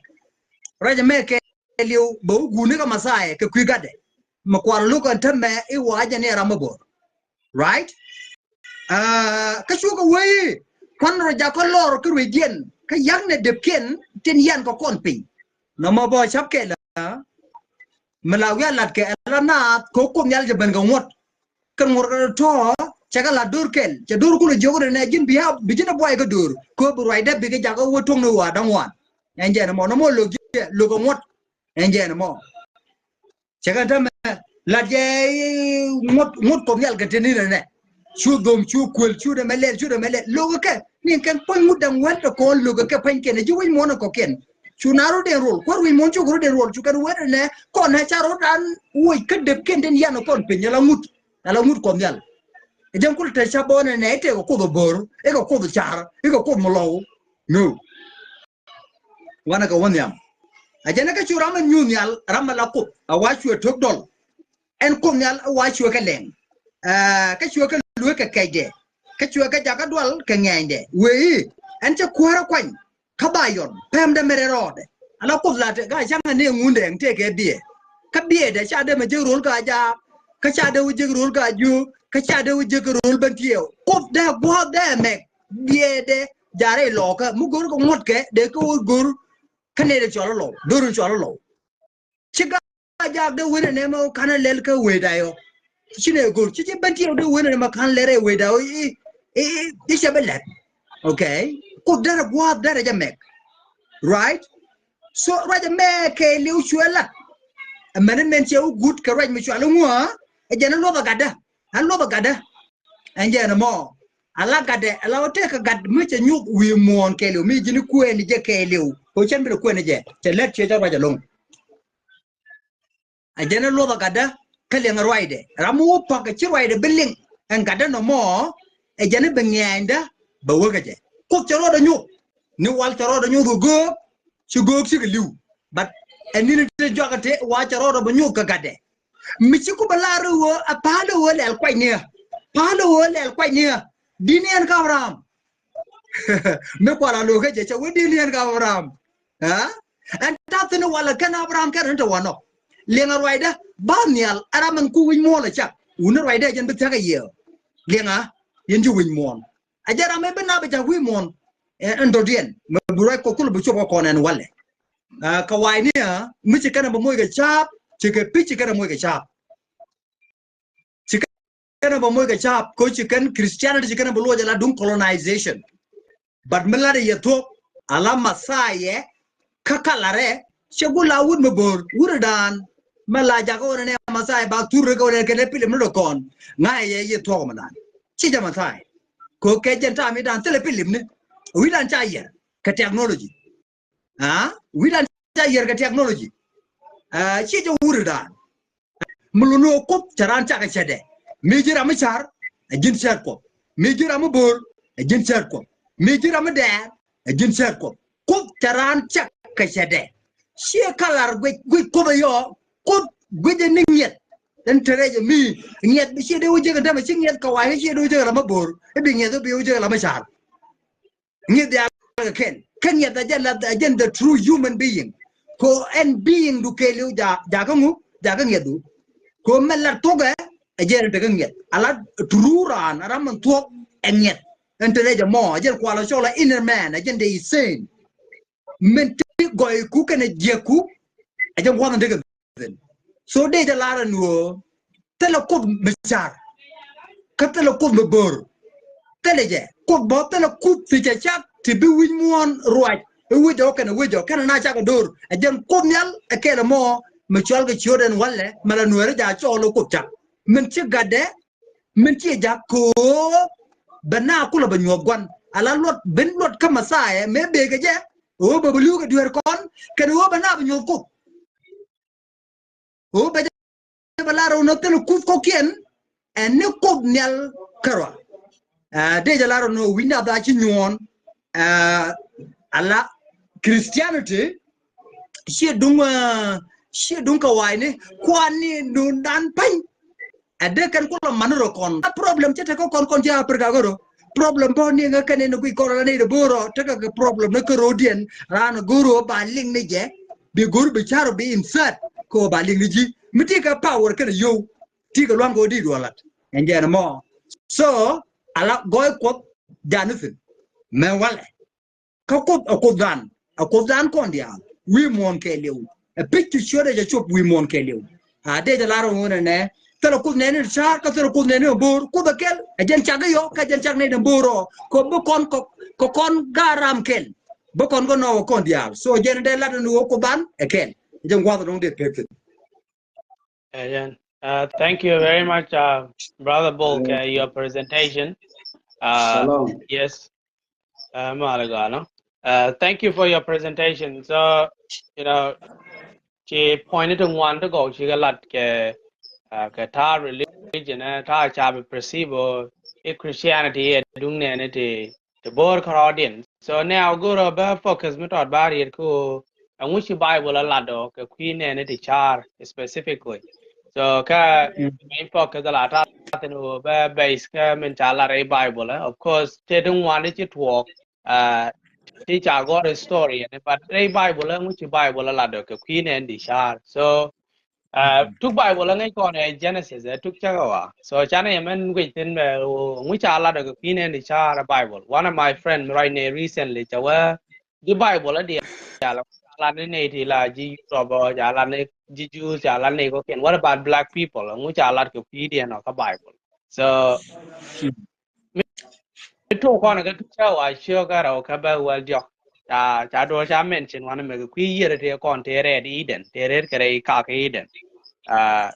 Ruac ɛmɛ kɛɛliw bɛ wä guuni kä Mɛthia kɛ kui̱ gatdɛ. Mɛ kual luk ɛn täämɛ i̱ wa jɛ ni ram mi bo̱r. Right? Aa, kä cukɛ wee i̱ kuan rɔ jakä lɔr kä ruecdiɛn kä ya̱knɛ depkiɛn tin yian kɛ kɔn piny. Nɔmɔ bä cap kɛl a mi la wi̱i̱ a lat kɛ ɛla naath kɛ Kuoth Nhial cɛ ben kɛ ŋuɔ̱t. Kɛn ŋuɔ̱t kɛ tɔ̱ cɛ kɛ la do̱r kɛl cɛ do̱r kulɛ jiök rɛ nɛ ji̱n bi a bi ji̱n a buay kä do̱r kɛ bi ruacdä bikɛ jakä wä tuɔ̱ŋni ɣɔaa da̱ŋ wan. Ɛn jɛn ɛmɔ nɔmɔ lo̱k ji̱ lo̱k kɛ ŋuɔ̱t. Ɛn jɛn ɛmɔ cɛ kɛ täämɛ lat jɛ ŋuɔ̱t ŋuɔ̱t Kuɔth Nhial kɛ teni nɛ nɛ. Cu dhom cu kuel cu dɛ mɛ lɛl cu dɛ mɛ lɛl lo̱k kɛ ni kɛn puɔ̱ny ŋut da̱ŋ wɛl tɛ kɔn lo̱k kɛ puɔ̱ny kɛn ji̱ wi̱c muɔ̱n kɔkiɛn. Cu na rot den rol kuäär wi̱c muɔ̱n cu rot den rol cu kɛn wɛl nɛ kɔn nɛ ca rot dan woc kä depkiɛn tin yan kɔn piny ala ŋut. Ala ŋut Kuɔth Nhial. Ɛ jɛn kul te ca bɔnɛ nɛ i̱ tëëkɛ Kuoth ɛ bo̱r ikɛ Kuoth ɛ car ikɛ Kuoth mi lɔw. No. Wanɛ kɛ wä nhiam. A jɛn kä cu ram mi nyuuth nhial ram mi la Kuoth a wa cuɛ tok dɔl. Ɛn Kuoth Nhial a wa cuɛ kɛ lɛŋ. Aa, kä cuɛ kɛ lueek kɛ kɛcdɛ kä cuɛ kɛ jakä dual kɛ ŋɛɛnydɛ wee i̱ ɛn cɛ kuäärä kuany. Kä ba yɔn pɛmdɛ mɛrɛ rɔɔdɛ. Ala Kuoth la te ka caŋ a ni ŋundɛ ɛŋ tëëkɛ biɛ. Kä biɛɛdɛ ca dee mɛ jek ro̱l ka jaak kä ca dee wä jek ro̱l ka jiök kä ca dee wä jek ro̱l ben tiɛɛw Kuoth dee gua̱a̱th dee mɛk. Biɛɛdɛ jarɛ ilɔɔkä mi go̱r kɛ ŋuɔ̱tkɛ dee kä wä go̱r. Kä nɛy dee cɔl ilɔw do̱r in cɔl ilɔw. Ci ka jaak dee wen ɛnɛ mɛ ka̱n ɛ lɛl kä wee dayɔ. Ci nɛ go̱r ci ci ben tiɛw dee wen ɛnɛ mɛ ka̱n lɛr ɛ wee dayɔ i̱ i̱ i̱ cɛ bɛ lɛt. Okay. Kuoth derɛ gua̱a̱th derɛ jɛ mɛk. Right. So ruac ɛmɛ kɛɛliw cuɛ lat. Ɛmɛn ɛmɛn cɛ wä guut kɛ ruac mi cual iŋuä. Ɛ jɛn ɛ luɔth ɛ gatdä. Ɛ luɔth ɛ gatdä. Ɛn jɛn ɛmɔ ala gatdɛ ala wä tëëkɛ gat mi cɛ nyuth wi̱i̱ muɔ̱ɔ̱n kɛɛliw mi ji̱n i̱ kuɛɛni jɛ kɛɛliw. Kɛ wä cɛn bi lɛ kuɛɛni jɛ cɛ lät ciɛ cɛ ruac ɛlɔ̱ŋ. Ɛ jɛn ɛ luɔth ɛ gatdä kä liɛŋ ɛ ruacdɛ ram mi wä pa̱k ɛ ci ruacdɛ bi liŋ. Ɛn gatdä nɔmɔ ɛ jɛn ɛ bi ŋiɛɛnydä bɛ wä kɛ jɛ. Kuoth cɛ rɔɔdɛ nyuth ni wal cɛ rɔɔdɛ nyuth kɛ göök. Ci göök cikɛ li̱w. But ɛn ni̱n ti juakä ti wa cɛ rɔɔdɛ bɛ nyuth kɛ gatdɛ. Mi ci ku bɛ lar i̱ ɣöö a pa̱a̱l i̱ ɣöö lɛl kuacni ɣä. Pa̱a̱l i̱ ɣöö lɛl kuacni ɣä. Di̱t ni ɛn kä Abraham. Mi kual a lo̱k kä jɛ cɛ wä di̱t ni ɛn kä Abraham. Aa? Ɛn ta̱thi̱n i̱ walɛ kɛn Abraham kɛn ɛn te wanɔ. Liɛŋɛ ruacdä ba nhial ɛ ram ɛn ku wi̱c muɔ̱ɔ̱n ɛ cak. Wuni ruacdä ɛ jɛn bi thia̱k ɛ yiëë. Liɛŋɛ yɛn ji̱ wi̱c muɔ̱ɔ̱n. A jɛ ram ɛ bi nap ɛ cak wi̱c muɔ̱ɔ̱n. Ɛn dɔ̱diɛn mɛ bi ruac kɔ kulɛ bi cop kä kɔn ɛn walɛ. Aa, kɛ wa̱i̱ni aa mi ci kɛn ɛ bɛ moc kɛ ca̱a̱p. Ci kɛ pi̱c, ci kɛn ɛ moc kɛ ca̱a̱p. Ci kɛn ɛ bɛ moc kɛ ca̱a̱p, ko ci kɛn Christianity ci kɛn ɛ bɛ luɔc ala duŋ colonization. But mi lat yɛ thuɔ̱k ala Messiah kä kalarɛ, cɛ gul la wut mi bo̱o̱r wut dan. Mi la jakä wä nɛ Messiah ba thur rɛ kɛ wä nɛ kɛn ɛ pilim ni dɔ kɔn. Ŋa̱ yɛ yɛ thuɔ̱k mi dan. Ci jɛ Messiah. Ko kɛ jɛn ta̱a̱ mi dan thilɛ pilim ni. Wi̱dan ca yɛr kɛ technology. Aa, wi̱dan ca yɛr kɛ technology. Aa, ci jɛ wuri dan. Mi luni wä Kuoth cɛ raan cakɛ cɛtdɛ. Mi ji̱ ram mi car, ɛ ji̱n cɛɛt Kuɔth. Mi ji̱ ram mi bo̱o̱r, ɛ ji̱n cɛɛt Kuɔth. Mi ji̱ ram mi dɛɛr, ɛ ji̱n cɛɛt Kuɔth. Kuoth cɛ raan cakɛ cɛtdɛ. Ciɛ kalar guic, guic Kuoth ɛ yɔ. Kuoth guic ɛ ni ŋiɛth. Ɛn te rɛc ɛ mi ŋiɛth bi ciɛ dee wä jek ɛn tämɛ ci ŋiɛth kɛ wa̱i̱ ciɛ dee wä jek ɛ ram mi bo̱o̱r. I̱ bi ŋiɛth i̱ bi wä jek ɛ ram mi car. Ŋi̱th diaal kɛ kɛn. Kä ŋi̱th a jɛn la, a jɛn the true human being. Ko ɛn being du kɛɛliw ja, jakä ŋu, jakä ŋi̱th du. Ko mɛ la thokɛ, a jɛn te kä ŋi̱th. A la true raan, a ram mɛn thuɔk, ɛ ŋi̱th. Ɛn te lɛ jɛ mɔ, a jɛn kualɛ cɔl a inner man, a jɛn de is sane. Mɛn ti gɔy ku kɛnɛ jiɛk ku, a jɛn kuath ɛn te kɛ So dee jɛ lar ɛn ɣöö thilɛ Kuoth mi car. Kä thilɛ Kuoth mi bo̱r. Thilɛ jɛ Kuoth bä thilɛ Kuoth ti cɛ cak ti bi wi̱c muɔ̱ɔ̱n ruac. I̱ wi̱c jɛ wä kɛnɛ wi̱c jɛ kɛnɛ na cak ɛ do̱r. Ɛ jɛn Kuoth nhial ɛ kɛl ɛmɔ mi cual kɛ ciöt ɛn walɛ mɛ la nueeri ja cɔɔl ɛ Kuoth cak. Min ci gatdɛ min ci jak kɛ ɣöö bɛ na kulɛ bɛ nyuɔ̱th gua̱n. Ala luɔt ben luɔt kä Messiah mëë bëë kɛ jɛ. Ɣöö bɛ bɛ li̱w kɛ dueer kɔn kɛnɛ ɣöö bɛ na bɛ nyuɔ̱th Kuoth. Ɣöö bɛ jɛ bɛ lar ɣöö nɔ thil Kuoth kɔ̱kiɛn ɛn ni Kuoth nhial kärɔa. Aa, dee jɛ lar ɣöö nɔ wi̱c nath a ci nyuɔ̱ɔ̱n. Aa, ala Christianity ciɛ duŋ, aa, ciɛ duŋ kɛ wa̱i̱ni kuan ni nuundan pa̱ny. Ɛ dee kɛn kulɔ mani rɔ kɔn. A problem cɛ tekɛ kɔn kɔn cɛ Africa kärɔ. Problem bä ni ŋä kɛn in guic kɔn la ni de bo̱o̱rɔ tekɛ kɛ problem ni kärɔdiɛn. Raan go̱o̱rɔ ba liŋ ni jɛ. Bi go̱o̱r bi car bi insert kɛ ba liŋ ni ji̱. Mi ti kɛ power kɛn yow. Ti kɛ luaŋ kɛ di duɔlat. Ɛn jɛ ni mɔ. So ala gɔy Kuɔth jani thin. Mɛ walɛ. Kä Kuoth ɛ Kuothdan, ɛ Kuothdan kɔn diaal wi̱i̱ muɔ̱ɔ̱n kɛɛliw. Ɛ pi̱c ti ciötdɛ jɛ cop wi̱i̱ muɔ̱ɔ̱n kɛɛliw. A dee jɛ lar ɣöö nɛnɛ thilɛ Kuoth nɛɛni ti ca̱a̱r kä thilɛ Kuoth nɛɛni ɛ bo̱o̱r. Kuoth ɛ kɛl ɛ jɛn cak i̱ yɔ kä jɛn cak nɛɛni ɛ bo̱o̱r ɔ. Kɛ bi kɔn kɛ, kɛ kɔn gaat ram kɛl. Bi kɔn kɛ nɔɔk ɛ kɔn diaal. So jɛn dee lat ɛn ɣöö Kuothdan ɛ kɛl. Ɛ jɛn gua̱th ɛ dɔ̱ŋ dee pek thi̱n. Amen. Uh, thank you very much, uh, Brother Bol, kɛ your presentation. Uh, Shalom. Yes. Uh, Maligano. Uh, thank you for your presentation. So, you know, ci point ti ŋuan ti gɔw ci kɛ lat kɛ, uh, kɛ ta̱a̱ religion, eh, ta̱a̱ ca bi perceive ɔ i̱ Christianity ɛ duŋ nɛɛni ti ti bo̱o̱r kärɔɔdiɛn. So now go̱o̱rä bä focus mi tɔt bä riet kä ɣöö ɛŋu ci Bible a lat ɔ kɛ kui̱ nɛɛni ti ca̱a̱r specifically. So kä main focus a la ta̱a̱ thin ɣöö bä base kä min ca lat rɛy Bible, eh. Of course tëë ti ŋuan ti ci tuɔɔk, ah, ti ca gɔ̱r story ɛn, but rɛy Bible ɛŋu ci Bible a lat ɔ kɛ kui̱ nɛɛni ti ca̱a̱r. So Uh, tuk Bible a ŋäc kɔn ɛ Genesis, ɛ tuk cäkä wa. So canɛ yɛ mɛn guic thin bɛ ŋu ca lat ɔ kɛ kui̱ nɛɛni ti ca̱a̱r ɛ Bible. One of my friend mi ruacnɛ recently cɛ wee ji̱ Bible a diaal ca lat ni nɛy ti la ji̱ Europe ɔ, ca lat ni ji̱ Jews, ca lat ni kɔ̱kiɛn. What about black people? Ŋu ca lat kɛ kui̱diɛn ɔ kä Bible? So mi, mi tok kɔn kɛ tuk cä wa ciök kärɔw kä bä wäl diɔk. Ca, ca duɔl ca mention wanɛ mɛ kɛ kui̱ yiër tëë kɔn tëë rɛɛt Eden, tëë rɛɛt kɛ rɛy kak Eden. Ah,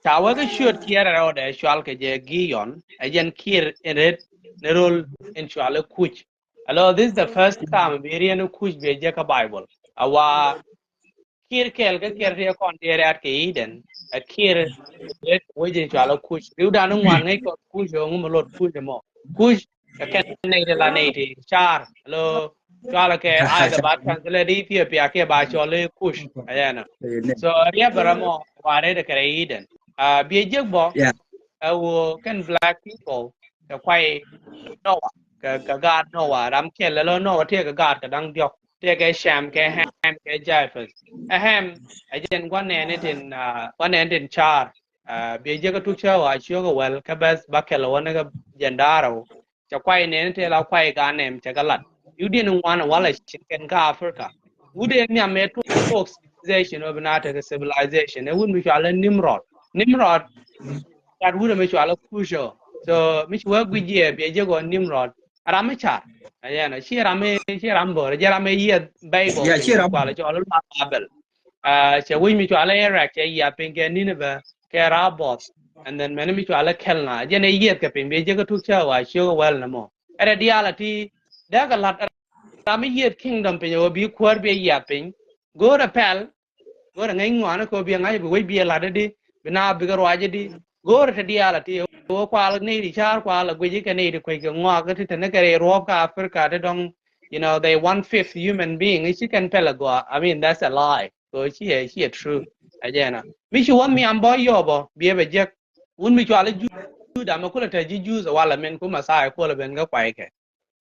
ca wä kä ciöt kiɛɛr rɛwdɛ cual kɛ jɛ Gideon, ɛ jɛn kiɛɛr in rɛɛt ni rol in cual ɛ Kuc. Hello, this is the first time bi riɛn Kuc bi jɛ kä Bible. A wa kiɛɛr kɛl kä kiɛɛr ti kɔn ti rɛ̈t kɛ Eden. A kiɛɛr wec in cual a Kuc. Riwdan ŋuan ŋäc kɔn Kuc ɔ ŋu mi lot Kuc mɔ. Kuc kɛ kɛn nɛy ti la nɛy ti ca̱a̱r. Lo cual kɛ either ba translate Ethiopia kiɛ ba cɔl i̱ Kuc. Ayɛn. So riɛp bɛ rɛ mɔ wa rɛt kɛ rɛ Eden. A bi jek bɔ. Ɛ wo kɛn black people kɛ kuay Noah. Kɛ, kɛ gaat Noah ram kɛl lɛ lo Noah tëë kɛ gaat kɛ da̱ŋ diɔk. Tëë kɛ Shem, kɛ Ham, kɛ Japheth. Ɛ Ham ɛ jɛn gua̱n nɛɛni tin, ah, gua̱n nɛɛni tin ca̱a̱r. Ah, bi jek kä tuk cä wa ciök ɛ wäl kä bɛth ba kɛl wä ni kä jɛn da̱a̱r ɛ wo. Cɛ kuay nɛɛni tëë la kuay gaat nɛɛm cɛ kɛ lat. Yuk diɛn ŋuan ɛ walɛ cin kɛn kä Africa. Wut ɛ nhiam ɛ tuɔɔk civilization, ɔ bi na tekɛ civilization. Ɛ wut mi cɔalɛ Nimrod. Nimrod, gat wut mi cɔalɛ Kush ɔ. So mi ci wä guic yɛ biɛ jek ɔ Nimrod. Ram mi car. Ɛ yɛn ɔ, ci ram mi, ci ram bo̱r, jɛ ram mi yieth Bible. Yeah, ci ram. Cɔalɛ, cɔalɛ luaak Babel. Cɛ wec mi cɔalɛ Iraq cɛ yiath piny kɛ Nineveh, kɛ Raboth. And then mɛni mi cɔalɛ Kelna. Jɛn ɛ yieth kɛ piny, biɛ jek kä tuk cä wa ciök ɛ wɛl ni mɔ. Ɛ rɛ diaal a ti, dee kɛ la̱t ram mi yieth kingdom piny ɛ wä bi kuäär biɛ yiath piny. Go̱o̱rɛ pɛl, go̱o̱rɛ ŋäc ŋuani kɛ wä biɛ ŋa̱c bi wec biɛ la̱t di, bi na bikɛ ruac di. Go̱o̱rɛ te diaal a ti, ɛ wä kual nɛy di ca̱r kual a guic kɛ nɛy di kuec kɛ ŋɔak ti te ni kɛ rɛy ruɔ̱ɔ̱p kä Africa ti dɔ̱ŋ, you know, they one fifth human being. Ci kɛn pɛl a gɔaa. I mean, that's a lie. Kɛ ɣöö ciɛ, ciɛ true. Ɛ jɛn ɔ. Mi ci wä nhiam bä yɔp ɔ, biɛ bɛ jek. Wun mi cɔal i̱ Juda, mi kulɛ te ji̱ Jews ɛ walɛ min ku Messiah kulɛ ben kä kuay kɛ.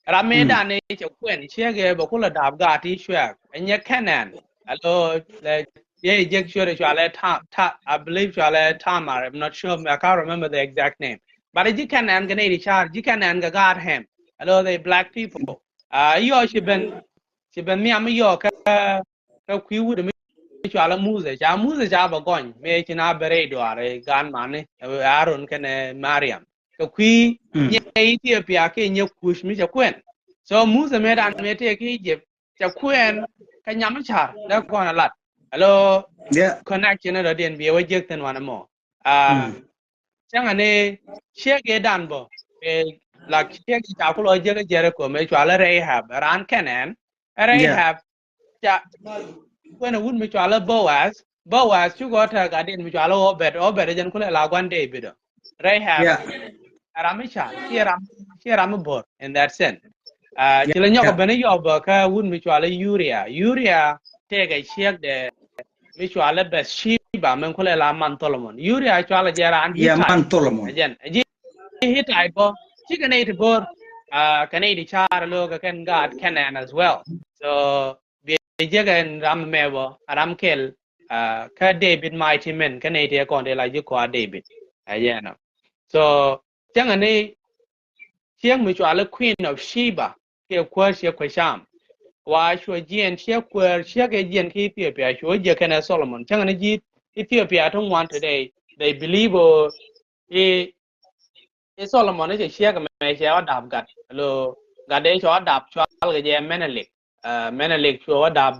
Ram mi dan ni cɛ kuɛn, ciek ɛ bɛ kulɛ dap gaat i̱ cuɛk. Ɛ nyɛ Canaan. Alo, lɛ, yɛ jek cuɛ cɔal ɛ Ta-, Ta-, I believe cɔal ɛ Tamar. I'm not sure. I can't remember the exact name. But ji̱ Canaan kɛ nɛy di car, ji̱ Canaan kɛ gaat Ham. Alo, they black people. Yɔ ci ben, ci ben nhiam yɔ kä kä kui̱ wut mi cɔal ɛ Muthɛ. Ca Muthɛ ca bɛ gɔny mëë ci na bɛ rɛy duaar ɛ gaan mani, ɛ Aaron kɛnɛ Mariam. Kɛ kui̱ nyɛ Ethiopia kiɛ nyɛ Kush mi cɛ kuɛn. So Muthɛ mëë dan mëë tëë kä Egypt cɛ kuɛn kɛ nyam mi car dee kɔn ɛ lat. Alo, connection ɛ dɔ̱diɛn biɛ wä jek thi̱n wanɛ mɔ. Cäŋɛ ni ciek ëë dan bä, la ciek ca kulɔ jek ɛ Jericho mëë cɔal ɛ Rahab, raan Canaan. Ɛ Rahab ca kuɛn ɛ wut mi cɔal ɛ Boaz. Boaz cukɛ ɣä te gatdiɛn mi cɔal ɛ Obed. Obed ɛ jɛn kulɛ la gua̱n David ɔ. Rahab ɛ ram mi ca, ciɛ ram, ciɛ ram mi bo̱r in that sense. Ci lɛ nyɔk ɛ ben i̱ yɔp kä wut mi cɔal ɛ Uriah. Uriah tëëkɛ ciekdɛ mi cɔal ɛ Bathsheba min kulɛ la man Solomon. Uriah cɔal ɛ jɛ raan Hittite. Ɛ jɛn ɛ ji̱ Hittite bä cikɛ nɛy ti bo̱r kɛ nɛy ti car lo̱o̱ kɛ kɛn gaat Canaan as well. So biɛ jek ɛn ram mɛ bä, ram kɛl kä David mighty men, kä nɛy ti ɛ kɔn dee la ji̱ kɔa David. Ɛ jɛn ɔ. So cäŋɛ ni ciek mi cɔal ɛ Queen of Sheba kiɛ kuäär ciek kuɛ cam. Wa cuɛ jiɛn ciek kuäär ciek ɛ jiɛn kä Ethiopia cuɛ jiɛn kɛnɛ Solomon. Cäŋɛ ni ji̱ Ethiopia ti ŋuan today, they believe ɔ i̱ Solomon i̱ cɛ ciek mɛ cɛ ɣä dap gat. Lo gat dee cɛ ɣä dap cual kɛ jɛ Menelik. Menelik cuɛ ɣä dap,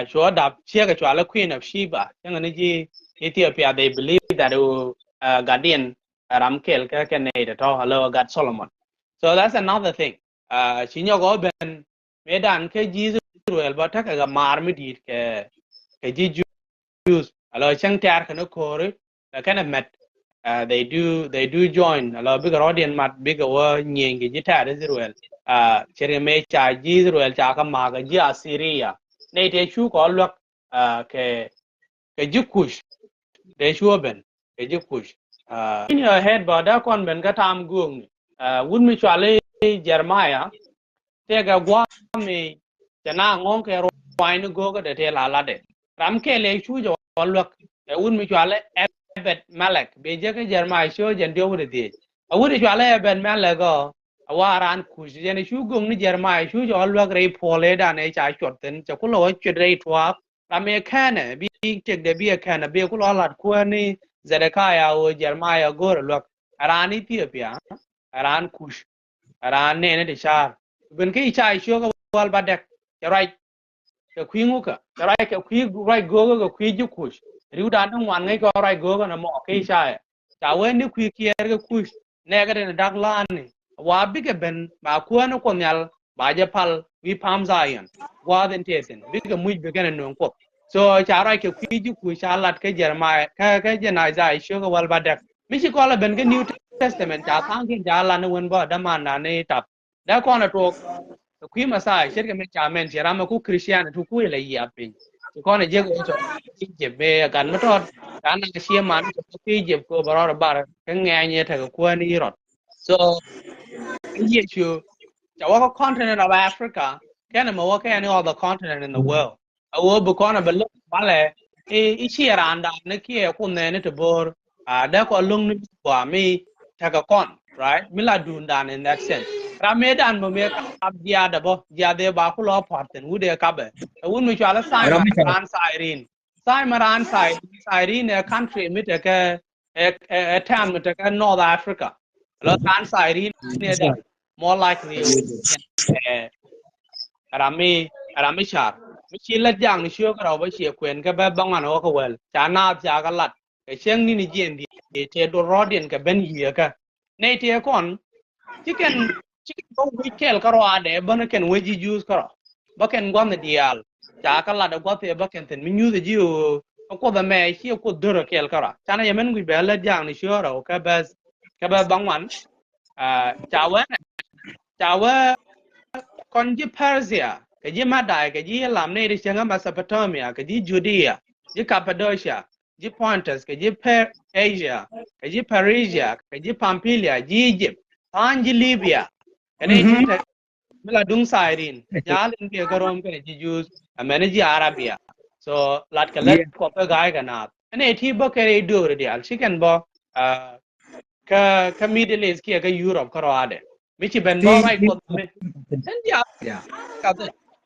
cuɛ ɣä dap ciek ɛ cual ɛ Queen of Sheba. Cäŋɛ ni ji̱ Ethiopia, they believe that gatdiɛn ram kɛl kä kɛ nɛy tɔ̱tɔ̱, alo gat Solomon. So that's another thing. Ci nyɔk ɣä ben mëë dan kä ji̱ Israel bä tekɛ kɛ maar mi di̱i̱t kɛ, kɛ ji̱ Jews. Alo cäŋ tɛ̈r kɛn ko̱ri kɛ kɛn mɛt. They do, they do join. Alo bikɛ rɔɔdiɛn mat bikɛ wä nyieny kɛ ji̱ tɛ̈r Israel. Ce̱tkɛ mëë ca ji̱ Israel ca kɛ ma̱a̱k kɛ ji̱ Assyria. Nɛy tëë cu kɔ luäk kɛ, kɛ ji̱ Kush. Tëë cu ben kɛ ji̱ Kush. In your head bä dee kɔn ben kä tam göökni. Wut mi cual i̱ Jeremiah tëëkɛ gua̱a̱th mi cɛ na ŋɔ̱ŋ kɛ ruaacni göökä dee tëë la latdɛ. Ram kɛl ɛ cu jɛ ɣɔl luäk ɛ wut mi cual i̱ Ebed Melek. Biɛ jek kä Jeremiah cio̱o̱k jɛn diɔ̱k wut ɛ dhiec. Ɛ wut ɛ cual i̱ Ebed Melek ɔ, ɛ wa raan Kush. Jɛn ɛ cu göökni Jeremiah cu jɛ ɣɔl luäk rɛy puɔl ëëdan ëë ca cuɔt thi̱n. Cɛ kulɛ wä cuet rɛy tuaak. Ram ëë kɛnɛ bi tëkdɛ bi ɛ kɛnɛ bi kulɛ ɣɔl lat kuääni Zedekiah ɣöö Jeremiah go̱o̱rɛ luäk. Ɛ raan Ethiopia, ɛ raan Kush. Raan nɛɛni ti ca̱a̱r. Ben kä Icaya cio̱o̱k ɛ wäl bädäk. Cɛ ruac kɛ kui̱ ŋukä. Cɛ ruac kɛ kui̱ ruac göökä kɛ kui̱ ji̱ Kush. Ri̱wdan ti ŋuan ŋäc kɛ ruac göökä nɔmɔ kä Icaya. Ca wee ni kui̱ kiɛɛr kɛ Kush. Nɛɛkɛ tin da̱k la̱a̱ni. Wa bikɛ ben ma kuääni Kuoth Nhial ba jɛ pal wi̱i̱ Palm Zion. Gua̱a̱th in tëë thi̱n. Bikɛ muc bikɛn ɛ nööŋ Kuoth. So ca ruac kɛ kui̱ ji̱ Kush ca lat kä Jeremiah, kä, kä jɛn Icaya cio̱o̱k ɛ wäl bädäk. Mi ci kɔl ɛ ben kä New Testament ca tha̱a̱ŋ kiɛn ca lat ni wen bä dämandan ni tap. Dee kɔn ɛ tuɔɔk kɛ kui̱ Messiah ce̱tkɛ mi ca mɛn ci ram ɛ ku Christianity ku ilɛ yiath piny. Ci kɔn ɛ jek ɛ tɔt Egypt mëë ɛ gat mi tɔt. Ca na cie man kɛ kui̱ Egypt kɛ bɛ rɔɔd ɛ bar kä ŋɛɛny ɛ tekɛ kuäär ni Herod. So Yecu ca wä kä continent of Africa kɛnɛ mɛ wä kɛ any other continent in the world. A wä bi kɔn a bɛ lo̱k walɛ i̱, i̱ ciɛ raandan ni kiɛ kun nɛɛni ti bo̱o̱r. A dee kɔn lo̱ŋni gɔaa mi tekɛ kɔn, right? Mi la duundan in that sense. Ram mëë dan bä mëë kap jiath ɛ bä, jiath ɛ ba ku lɔ pua̱r thi̱n, wut ɛ kap ɛ. Ɛ wut mi cɔal i̱ Simon raan Cyrene. Simon raan Cyrene, Cyrene ɛ country mi tekɛ, ɛ, ɛ, ɛ town mi tekɛ North Africa. Lɔ raan Cyrene ni ɛ dɛ, more likely ɛ, ɛ ram mi, ɛ ram mi car. Mi ci lät jaŋ ni ciök rɛw bä ciɛ kuɛn kɛ bɛ bäŋuan ɛ wä kɛ wäl. Ca naath ca kɛ lat. Kɛ cäŋ ni̱ni jiɛn diɛ tëë duɔl rɔɔdiɛn kɛ ben yiëëkä. Nɛy tëë kɔn ci kɛn, ci kɛn bä wec kɛɛl kärɔaadɛ bä ni kɛn wec ji̱ Juudh kärɔa. Bä kɛn gua̱th ni diaal ca kä lat ɛ gua̱th ɛ bä kɛn thi̱n mi nyuuth ɛ ji̱ ɣöö ɛ Kuoth ɛmɛ ciɛ Kuoth dör ɛ kɛɛl kärɔa. Canɛ yɛ mɛn guic bɛ lät jaakni ciöörä kɛ bɛth, kɛ bɛth bäŋuan. Ca wee nɛ, ca wee kɔn ji̱ Persia kɛ ji̱ Madai kɛ ji̱ Elam nɛy ti cieŋä Mesopotamia kɛ ji̱ Judea, ji̱ Cappadocia, ji̱ Pontus, kɛ ji̱ Per-, Asia, kɛ ji̱ Phrygia, kɛ ji̱ Pamphylia, ji̱ Egypt, tha̱a̱ŋ ji̱ Libya. Kɛ nɛy ti te mi la duŋ Cyrene, ja̱a̱l in kiɛ kä Rom kɛnɛ ji̱ Jews, amäni ji̱ Arabia. So lat kɛ lät Kuɔth kä ga̱a̱c kɛ naath. Ɛn ɛ ti bä kɛ rɛy dööri diaal ci kɛn bä, ah, kä, kä Middle East kiɛ kä Europe kärɔaadɛ. Mi ci ben bä ruac Kuɔth mi. Ɛn diaal.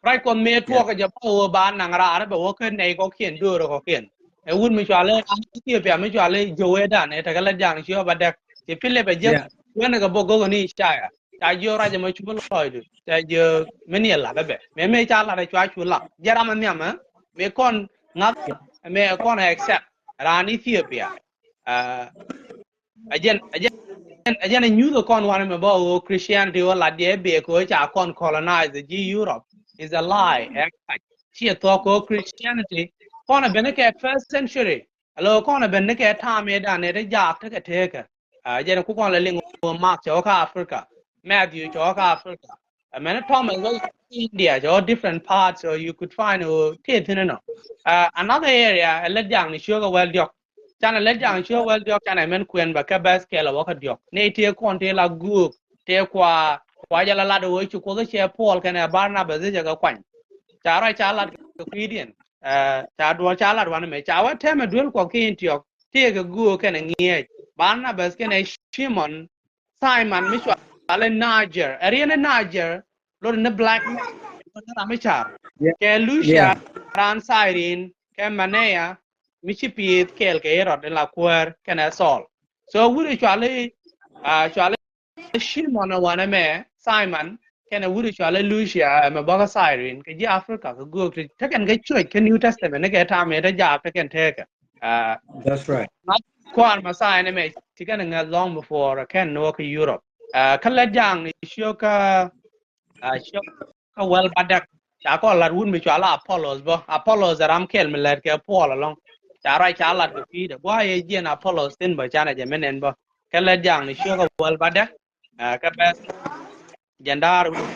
Ruac Kuɔth mi tuɔɔk kɛ jɛ bä ɣöö ba naŋ raar bɛ wä kä nɛy kɔkiɛn döör kɔkiɛn. Ɛ wut mi cuali Ethiopia mi cuali Jowedan ɛ tekɛ lät jaŋ ci ɣä ba dɛk. Ci Philip ɛ jek. Wänɛ kɛ bok go̱k ni Icaya. Ca jiök ruac ɛmɛ cu bi lɔcdu. Ca jiök mi ni ɛ lath ɛ bɛ. Mɛ mi ca lath ɛ cua cu lak. Jɛ ram ɛ nhiam ɛ. Mɛ kɔn ŋa̱th mɛ kɔn ɛ accept. Raan Ethiopia. Ɛ jɛn, ɛ jɛn, ɛ jɛn ɛ nyuth ɛ kɔn wanɛ mɛ bä ɣöö Christianity ɣöö lat diɛ bek ɣöö ca kɔn colonize ji̱ Europe is a lie. Ɛ kac. Ciɛ thuɔ̱k ɣöö Christianity kɔn ɛ ben kɛ first century. Alo kɔn ɛ ben kɛ ta̱a̱m ëë dan ëë te jaak tekɛ tekä. Ɛ jɛn ku kɔn lɛ liŋ ɣöö Mark cɛ wä kä Africa. Matthew cɛ wä kä Africa. Amäni Thomas wä India, cɛ wä different parts, so you could find ɣöö tëë thi̱n inɔ. Another area ɛ lät jaŋni ciökä wäl diɔ̱k. Canɛ lät jaŋ ciökä wäl diɔ̱k canɛ mɛn kuɛn bɛ kɛ bɛth kɛl ɛ wä kä diɔ̱k. Nɛy tëë kɔn tëë la guuk tëë kua, kua jɛ la lat ɣöö ci Kuoth cɛ Paul kɛnɛ Barnabas cɛ kɛ kuany. Ca ruac ca lat kɛ kui̱diɛn. Ca duɔl ca lat wanɛ mɛ ca wä tɛmɛ duel Kuɔth kä Antioch tëë kɛ guuk kɛnɛ ŋi̱eec. Barnabas kɛnɛ Simon Simon mi cuali Niger. Ɛ riɛn ni Niger lot ni black man. Lot ni ram mi car. Kɛ Lucia raan Cyrene kɛ Manaea mi ci piith kɛɛl kɛ Herod in la kuäär kɛnɛ Saul. So wuri cuali, cuali Simon ɛ wanɛ mɛ Simon kɛnɛ wuri cuali Lucia ɛmɛ bä kä Cyrene kɛ ji̱ Africa kɛ göök ti tekɛn kɛ cuec kɛ New Testament ni kɛ tam yɛ te jaak tekɛn tekɛ. That's right. Kua̱r Messiah ni mɛ ci kɛn ŋäth long before kɛn ni wä kä Europe. Kä lät jaŋ ni ciök kä, ciök kä wäl ba däk. Ca kɔn lat wut mi cual Apollos bä. Apollos ɛ ram kɛl mi lät kɛ Paul alɔŋ. Ca ruac ca lat kɛ Peter. Gua̱a̱ yɛ jiɛn Apollos thin bä canɛ jɛ mi nɛn bä. Kä lät jaŋ ni ciök kä wäl ba däk. Kä bɛth jɛn daar wi̱i̱.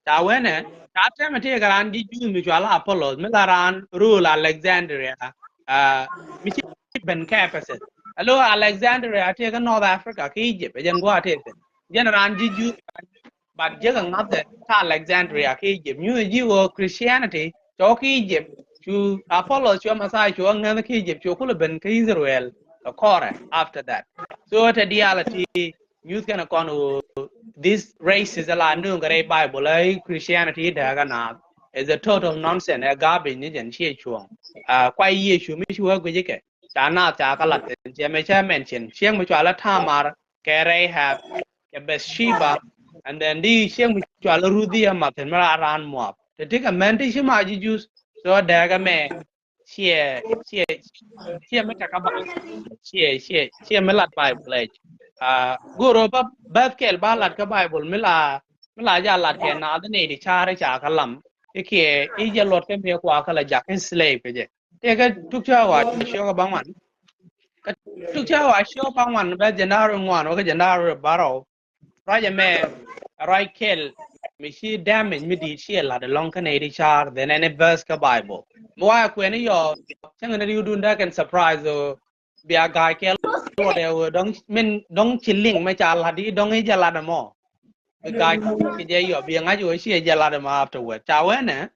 Ca wee nɛ ca tɛmɛ tëëkɛ raan ji̱ Juudh mi cual Apollos mi la raan rule Alexandria. Mi ci ben kä Ephesus. Alo Alexandria tëëkɛ North Africa kä Egypt ɛ jɛn gua̱a̱ tëëkɛ jɛn raan ji̱ Juudh. But jiäkɛ ŋa̱thɛ kä Alexandria kä Egypt nyuuthɛ ji̱ ɣöö Christianity cɔ kä Egypt cu Apollos cuɛ Messiah cuɛ ŋäth kä Egypt cuɛ kulɛ ben kä Israel kɛ kɔrɛ after that. So te diaal a ti nyuth kɛn kɔn ɣöö this races ala nööŋ kɛ rɛy Bible ɛ Christianity dääkä naath is a total nonsense, ɛ garbage ni jɛn ciɛ cuɔ̱ɔ̱ŋ. Kuay Yecu mi ci wee guic ikɛ ca naath ca kä lat thi̱n ciɛ mɛ cä mention cieŋ mi cual ɛ Tamar kɛ Rahab kɛ Bathsheba, and then di cieŋ mi cual ɛ Ruth ɛ mathin mi raan raan Moab. Te ti kɛ mɛn ti ci ma ji̱ Juudh. So dääkä mɛ ciɛ ciɛ ciɛ mi tekɛ Bible, ciɛ ciɛ ciɛ mi lat Bible ɛ. Go̱o̱r ɣöö ba bäth kɛl ba lat kä Bible mi la mi la ja lat kɛ naath ni di ca̱ri ca kä lam ikiɛ i̱ jɛ luɔt kä mi kua kä la jak i̱ slave kɛ jɛ. Tëë kä Tuk Cäkä Ciökä Bäŋuan. Kä Tuk Cäkä Ciökä Bäŋuan bɛ jɛn da̱r ŋuan wä kä jɛn da̱r bärɔw. Ruac ɛmɛ ruac kɛl mi ci damage mi di̱i̱t ci ɛ la̱t ɛlɔ̱ŋ kä nɛy ti ca̱r than any verse kä Bible. Mi wa ɛ kuɛn i̱ yɔ cäŋ ni ri̱wdun dee kɛn surprise ɣöö bia ga̱a̱c kɛl luɔt ɛ ɣöö dɔ̱ŋ min dɔ̱ŋ ci liŋ mɛ ca la̱t i̱ dɔ̱ŋ i̱ jɛ la̱t ɛmɔ. Bi ga̱a̱c kɛ jɛ yɔ bi ɛ ŋa̱c ɣöö ci ɛ jɛ la̱t ɛmɔ afterward. Ca wee nɛ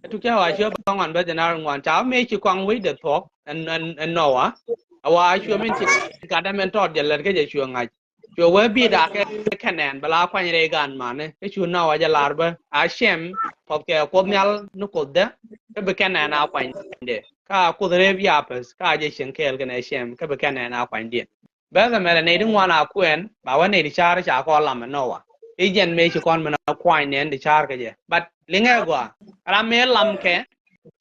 ɛ Tuk Cäkä Ciökä Bäŋuan bɛ jɛn da̱r ŋuan ca wee mëë ci kɔaŋ wecdɛ thuɔ̱k ɛn ɛn ɛn Noah. A wa cuɛ min ci gat ɛmɛn tɔɔt jɛ lät kä jɛ cuɛ ŋa̱c. Cuɛ wee bi̱i̱ da̱a̱ kɛ Kɛnɛn bɛ la kuany rɛy gan mani. Kä cu Nowa jɛ lar bä a Cɛm puɔth kɛ Kuoth Nhial ni Kuothdɛ. Kä bi Kɛnɛn a kuany dɛ. Kä a Kuoth rep Yapɛth kä a jɛ cieŋ kɛɛl kɛnɛ Cɛm kä bi Kɛnɛn a kuany diɛn. Bɛ thɛ mɛlɛ nɛy ti ŋuan a kuɛn ba wä nɛy ti ca̱r ca kɔn lam ɛ Nowa. I̱ jɛn mëë ci kɔn min a kuany nɛn ti ca̱r kɛ jɛ. But liŋɛ gɔaa ram mëë lam kɛ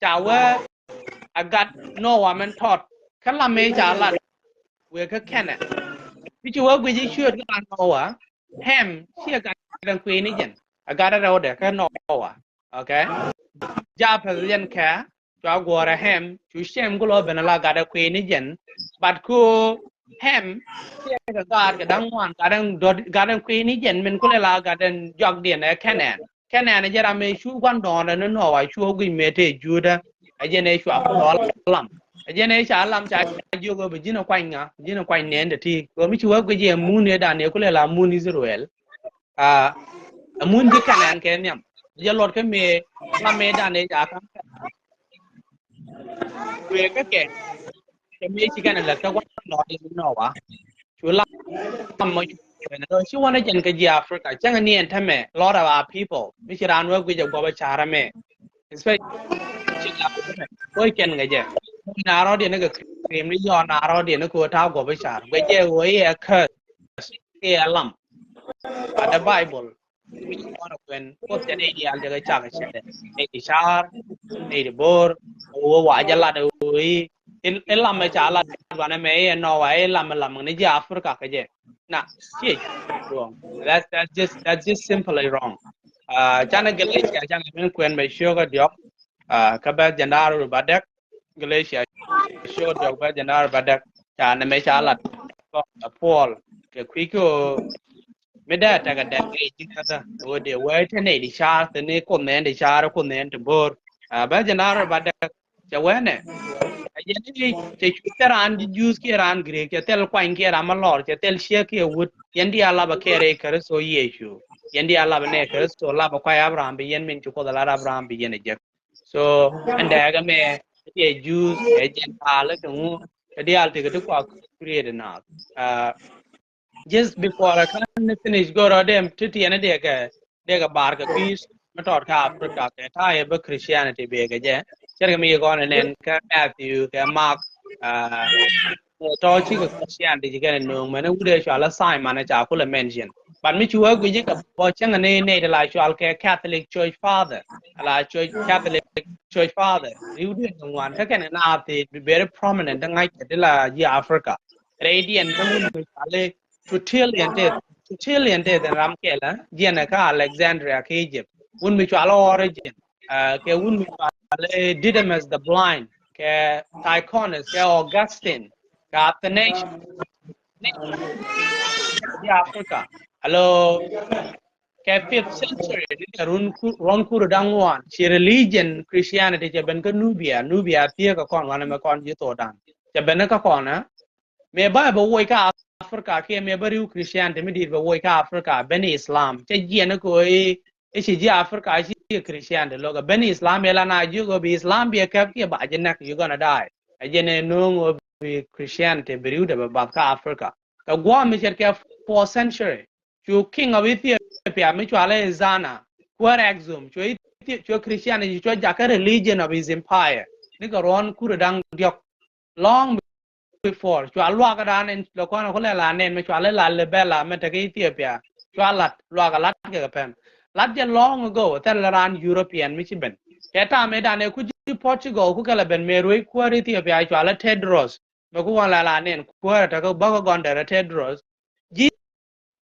ca wee a gat Nowa mɛn tɔt. Kä lam mëë ca lat wëë kä Kɛnɛn. Ti ci wee guic i̱ ciööt kä lat Nowa. Hɛm ciɛ gat ɛn kui̱ni jɛn a gat ɛ rɛwdɛ kä Nowa. Okay. Japɛth jɛn kɛ cua guɔ̱ɔ̱rɛ Hɛm cu Cɛm ku lɔ ben la gat ɛ kui̱ni jɛn. But ku Hɛm ciɛ kɛ gat kɛ da̱ŋ ŋuan gat ɛn dɔ̱t gat ɛn kui̱ni jɛn min ku lɛ la gat ɛn jɔakdiɛn ɛ Kɛnɛn. Kɛnɛn ɛ jɛ ram ɛ cu gua̱n dɔɔndɛ ni Nowa cu guic mëë tëë Juudä. Ɛ jɛn ɛ cua ku lɔ lam ɛ jɛn ɛ ca lam ca jiök ɛ bi ji̱n ɛ kuany ŋa ji̱n ɛ kuany nɛn dɛ ti. Kɛ mi ci wee guic ɛ mun ɛ dan ɛ ku lɛ la mun Israel. A mun ji̱ Kɛnɛn kɛ nhiam jɛ luɔt kä mëë lam mëë dan ɛ ca ka̱n kɛ wëë kä kɛ. Kɛ mëë ci kɛn ɛ lät kä gua̱n dɔɔndɛ ni Nowa. Cu lam mɔ ci wänä jɛn kä ji̱ Africa cäŋ ni ɛn tämɛ lot of our people mi ci raan wee guic ɛ guɔpä ca̱rä mɛ. Especially ci la kɔc kɛn kɛ jɛ. Na rɔ̱diɛn ni kɛ krim ni yɔn na rɔ̱diɛn ni kɛ wä ta̱a̱ guɔpä ca̱r guɛ jɛ wä iɛ kɛ iɛ lam. But the Bible Kɔn kuɛn Kuoth cɛ nɛy diaal jɛ kɛ cak cɛ dɛ nɛy ti ca̱r nɛy ti bo̱o̱r. Wä wa jɛ lat wä i̱ i̱ lam ɛ ca lat wanɛ mɛ i̱ ɛ Nowa i̱ lam ɛ lam ni ji̱ Africa kɛ jɛ. Na ciɛ wrong. That's that's just that's just simply wrong. Canɛ Galatia canɛ min kuɛn bɛ ciökä diɔk. Kä bɛ jɛn daar ru ba dɛk Galatia ciökä diɔk bɛ jɛn daar ru ba dɛk. Canɛ mɛ ca lat Puɔl kɛ kui̱ kä mi dee tekɛ dɛk kɛ ji̱ käthä wä dee wee te nɛy di ca̱r te ni kun nɛn di ca̱r kun nɛn ti bo̱o̱r. Bɛ jɛ nar ba dɛk cɛ wee nɛ a yɛn ni cɛ cu cɛ raan ji̱ Juudh kiɛ raan Greek cɛ thil kuany kiɛ ram ma lɔr cɛ thil ciek kiɛ wut yɛn di a lap a kɛɛr i̱ Kritho Yecu. Yɛn di a lap a nɛ Kritho lap a kuay Abraham bi yɛn min ci Kuoth a lat Abraham bi yɛn a jek. So ɛn dɛɛk ɛmɛ ti ɛ Juudh ɛ Gentile kɛ ŋu kɛ diaal ti kɛ ti kua create naath. Just before I can finish, go rɔ dem ti tiɛn dee kɛ dee kɛ bar kɛ peace mi tɔt kä Africa kɛ ta̱a̱ yɛ bä Christianity bee kɛ jɛ. Cɛ kɛ mi yɛ gɔn nɛn kɛ Matthew kɛ Mark. Tɔ̱ ci kɛ Christianity ci kɛn no̱o̱ŋ mɛn wut ɛ cual Simon ca kulɛ mention. But mi ci wee guic kɛ bɔ cäŋ ni nɛy ti la cual kɛ Catholic Church Father. La Church Catholic Church Father riw diɛn kɛ ŋuan kä kɛn na ti very prominent ŋa̱c kɛ ti la ji̱ Africa. Rɛydiɛn kä wun mi cual i̱ Tertullian teth. Tertullian teth in ram kɛl jiɛn kä Alexandria kä Egypt. Wun mi cual Origen kɛ wun mi cual i̱ Didymus the Blind kɛ Tyconnus kɛ Augustine kɛ Athanasius. Ji̱ Africa alo kɛ fifth century ni kɛ run ku run kur daŋ wan ci religion Christianity cɛ ben kä Nubia. Nubia thiee kɛ kɔn wanɛ mɛ kɔn ji̱ thodan cɛ ben kä kɔn ɛ. Mëë ba bɛ woc kä Africa kiɛ mëë ba riw Christianity mi di̱i̱t bɛ woc kä Africa ben Islam cɛ jiɛn kä i̱ ci ji̱ Africa ci Christianity lokä ben Islam yɛ la na ji̱ kä bi Islam biɛ kɛp kiɛ ba ji̱ nɛk you gonna die. Ɛ jiɛn ɛ no̱o̱ŋ ɔ bi Christianity bi riwdɛ bɛ bath kä Africa kɛ guam mi cɛ kɛ fourth century. Cu king of Ethiopia mi cualɛ Ezana kuäär Axum cu Christianity cu jakä religion of his empire. Ni kɛ ruɔn kurɛ daŋ diɔk long before cua luakä dan in lɛ kɔn ku lɛ la nɛn mi cualɛ la Libela mi tekɛ Ethiopia. Cua lat luakä lat kɛ kɛ pɛn lat jɛ long ago thɛl ran European mi ci ben. Kɛ tam idan ɛ ku ji̱ Portugal ku kɛ lɛ ben mëë ruec kuäär Ethiopia cualɛ Tedros. Mɛ ku wan la la nen kuäärä tɛ kä bä kä gɔn derɛ Tedros. Ji̱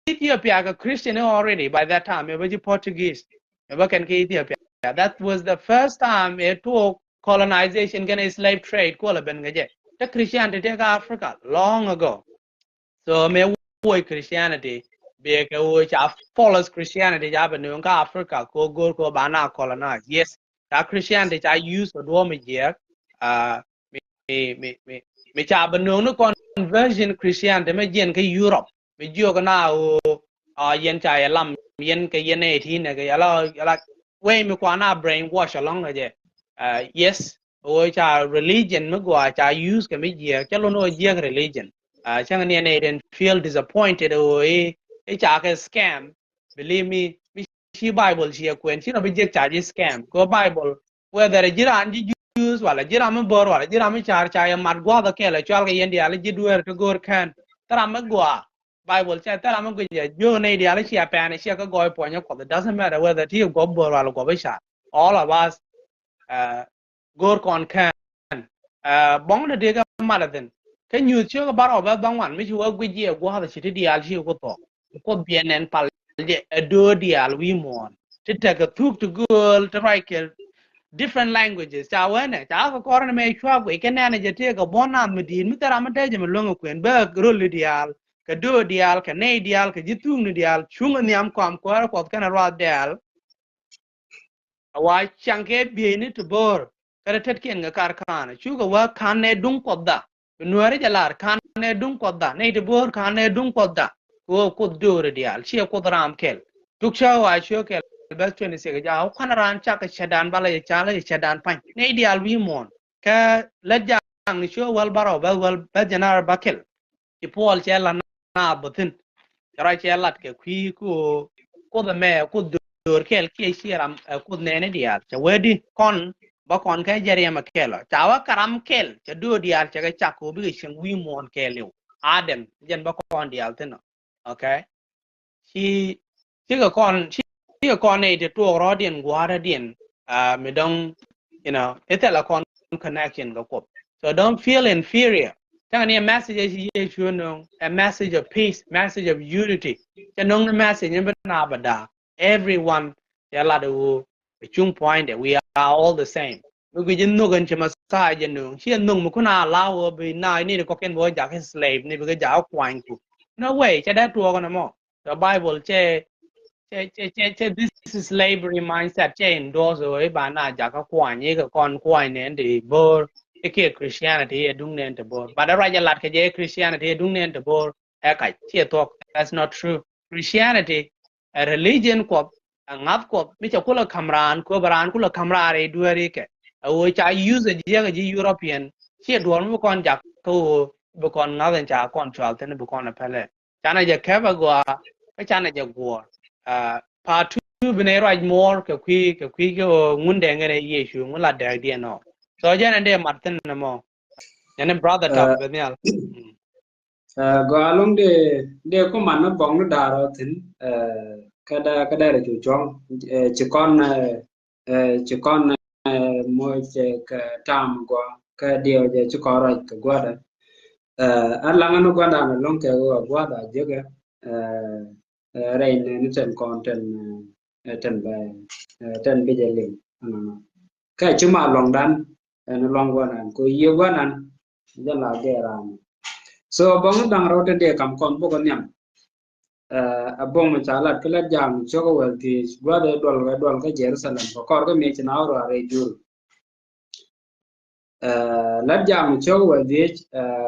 Ethiopia kɛ Christian already by that time. Mɛ bä ji̱ Portuguese mɛ bä kɛn kä Ethiopia. That was the first time ɛ tuɔɔk colonization kɛn slave trade kuɔlɛ ben kɛ jɛ. Te Christianity te kä Africa long ago. So mɛ woc Christianity bɛ kɛ woc ca false Christianity ca bɛ nööŋ kä Africa ko go̱r ko ba na colonize. Yes, ca Christianity ca use kɛ duɔ̱ɔ̱p mi jiɛk. Mi mi mi mi ca bɛ nööŋ ni conversion Christianity mɛ jiɛn kä Europe. Mi jiök na ɣöö yɛn ca yɛ lam yɛn kɛ yɛn ɛ ti nɛ kɛ yɛ la yɛ la wei mi kuan a brainwash alɔŋ kɛ jɛ. Yes, ɣöö ca religion mi gɔaa ca use kɛ mi jiɛk cɛ lon ɣöö jiɛk religion. Cäŋ ni ɛn ɛ den feel disappointed ɣöö i̱ i̱ ca kɛ scam. Believe me, mi ci Bible ci ɛ kuɛn ci nɔ bi jiɛk ca ji̱ scam kɛ Bible. Whether ji̱ raan ji̱ Jews wala ji̱ ram mi bör wala ji̱ ram mi car ca yɛ mat gua̱a̱th ɛ kɛl ɛ cual kɛ yɛn diaal ji̱ dueer ti go̱o̱r kɛn thil ram mi gɔaa. Bible cɛ thil ram mi guic ɛ jiök nɛy diaal ci ɛ pɛn ɛ ciɛ kä gɔɔy puɔ̱nyä Kuɔth. It doesn't matter whether ti guɔp bör wala guɔp i̱ car. All of us go̱o̱r kɔn kɛn. Bɔŋ ni dee kɛ mat ɛ thin kä nyuuth ciökä bärɔw bɛ bäŋuan mi ci wä guic jiɛ gua̱a̱th ci ti diaal ci ku thɔk. Kuoth biɛ nɛn pal jɛ ɛ döör diaal wi̱i̱ muɔ̱ɔ̱n ti tekɛ thuk ti gööl ti ruac kɛ different languages. Ca wee nɛ ca kɛ kɔr ni mɛ cua guic kɛ nɛn ɛ jɛ tëëkɛ buɔ̱n nath mi di̱i̱t mi thil ram mi dee jɛ mi luäŋ ɛ kuën bɛ röl ni diaal kɛ döör diaal kɛ nɛy diaal kɛ ji̱ thuk ni diaal cuŋ ɛ nhiam kɔam kuäärä Kuɔth kɛnɛ ruath diaal. A wa caŋ kɛ bieyni ti bo̱o̱r kɛ rɛ tetkiɛn kɛ kar ka̱a̱n cukɛ wä ka̱n nɛ duŋ Kuɔthda. Bi nuääri jɛ lar ka̱n nɛ duŋ Kuɔthda nɛ ti bo̱o̱r ka̱n nɛ duŋ Kuɔthda. Kɛ ɣöö Kuoth do̱o̱ri diaal ciɛ Kuoth raam kɛl. Tuk cä wa ciö kɛl bɛth twenty six ja wä kuan raan cak kɛ cɛdan bala jɛ ca la jɛ cɛdan pa̱ny nɛ diaal wi̱i̱ muɔ̱ɔ̱n. Kɛ lät jaŋ ni ciö wäl bärɔw bɛth wäl bɛth jɛ nar bäkɛl. Ci Puɔl cɛ lat naath bä thi̱n. Cɛ ruac cɛ lat kɛ kui̱ ku Kuoth ɛmɛ Kuoth döör kɛl kiɛ ciɛ ram ɛ Kuoth nɛɛni diaal cɛ wee di kɔn bä kɔn kɛ jɛ riɛm ɛ kɛl ɔ ca wä kɛ ram kɛl cɛ döör diaal cɛ kɛ cak kɛ wä bikɛ cieŋ wi̱i̱ muɔ̱ɔ̱n kɛɛliw. Adam jɛn bä kɔn diaal thi̱n ɔ. Okay. Ci cikɛ kɔn cikɛ kɔn nɛy ti tuɔɔk rɔɔdiɛn gua̱a̱rädiɛn. Mi dɔ̱ŋ you know ithɛlɛ kɔn connection kɛ Kuoth. So don't feel inferior. Tɛŋɛ ni a message ci Yecu nöŋ a message of peace, message of unity. Cɛ nöŋ ni message ni bi na bɛ da̱a̱k. Everyone cɛ lat ɛ ɣöö ɛ cuŋ pua̱nydɛ we are all the same. Mi guic in nhök in ci Messiah jɛ nöŋ ci ɛ nhök mi kun a la wä bi na ini di kɔkin bä wä jak slave ni bi kɛ jak kuany ku. No way, cɛ dee tuɔɔk ni mɔ. The Bible cɛ cɛ cɛ cɛ cɛ this is slavery mindset cɛ endorse wä iba na jak kuany ikɛ kɔn kuany ni in di bo̱o̱r. Ikiɛ Christianity iɛ duŋ ni in ti bo̱o̱r. But a ruac a lat kɛ jɛ Christianity iɛ duŋ ni in ti bo̱o̱r. Ɛ kac ci ɛ thuɔk. That's not true. Christianity ɛ religion Kuɔth ɛ ŋa̱th Kuɔth mi cɛ kulɛ ka̱m raan kööbä raan kulɛ ka̱m raan rɛy dueeri kɛ. Ɛ ɣöö ca use ɛ jiäk ɛ ji̱ European ci ɛ duɔ̱ɔ̱r mi bi kɔn jak kä ɣöö bi kɔn ŋa̱th in ca kɔn cual thi̱n bi kɔn ɛ pɛlɛ. Canɛ jɛ kɛp ɛ gɔaa kä canɛ jɛ guɔ̱ɔ̱r. Part two bi nɛ ruac muɔɔr kɛ kui̱ kɛ kui̱ kɛ ɣöö ŋun dɛŋ kɛnɛ Yecu ŋun la dɛɛkdiɛn ɔ. So jɛn ɛn dee mat thi̱n ɛmɔ. Yɛn ni brother Tap bɛ nhial. Gɔaa loŋ dee dee kuman ni bɔŋ ni da̱a̱r ɔ thi̱n. Kä dee kä dee rɛ cu cuɔ̱ŋ ci kɔn ci kɔn moc kɛ ta̱a̱m gɔaa kä diɛw jɛ ci kɔn ruac kɛ gua̱dɛ. An laŋä ni gua̱dan alo̱ŋ kɛ ɣöö a gua̱da jiäkɛ rɛy nɛni tɛn kɔn tɛn tɛn bɛ tɛn bi jɛ liŋ. Kä ci ma luɔ̱ŋdan ɛn luɔ̱ŋ gua̱dan kɛ ɣöö yiëë gua̱dan jɛ la gɛɛ raan. So bɔŋ da̱ŋ rɛw tɛn dee kam kɔn bok ɔ nhiam. A bok mi ca lat kä Lät Jaakni cio̱k wäl dhiec gua̱th ɛ duɔl ɛ duɔl kä Jerusalem kɛ kɔr kä mi ci na wä ruaar rɛy jur. Lät Jaakni cio̱k wäl dhiec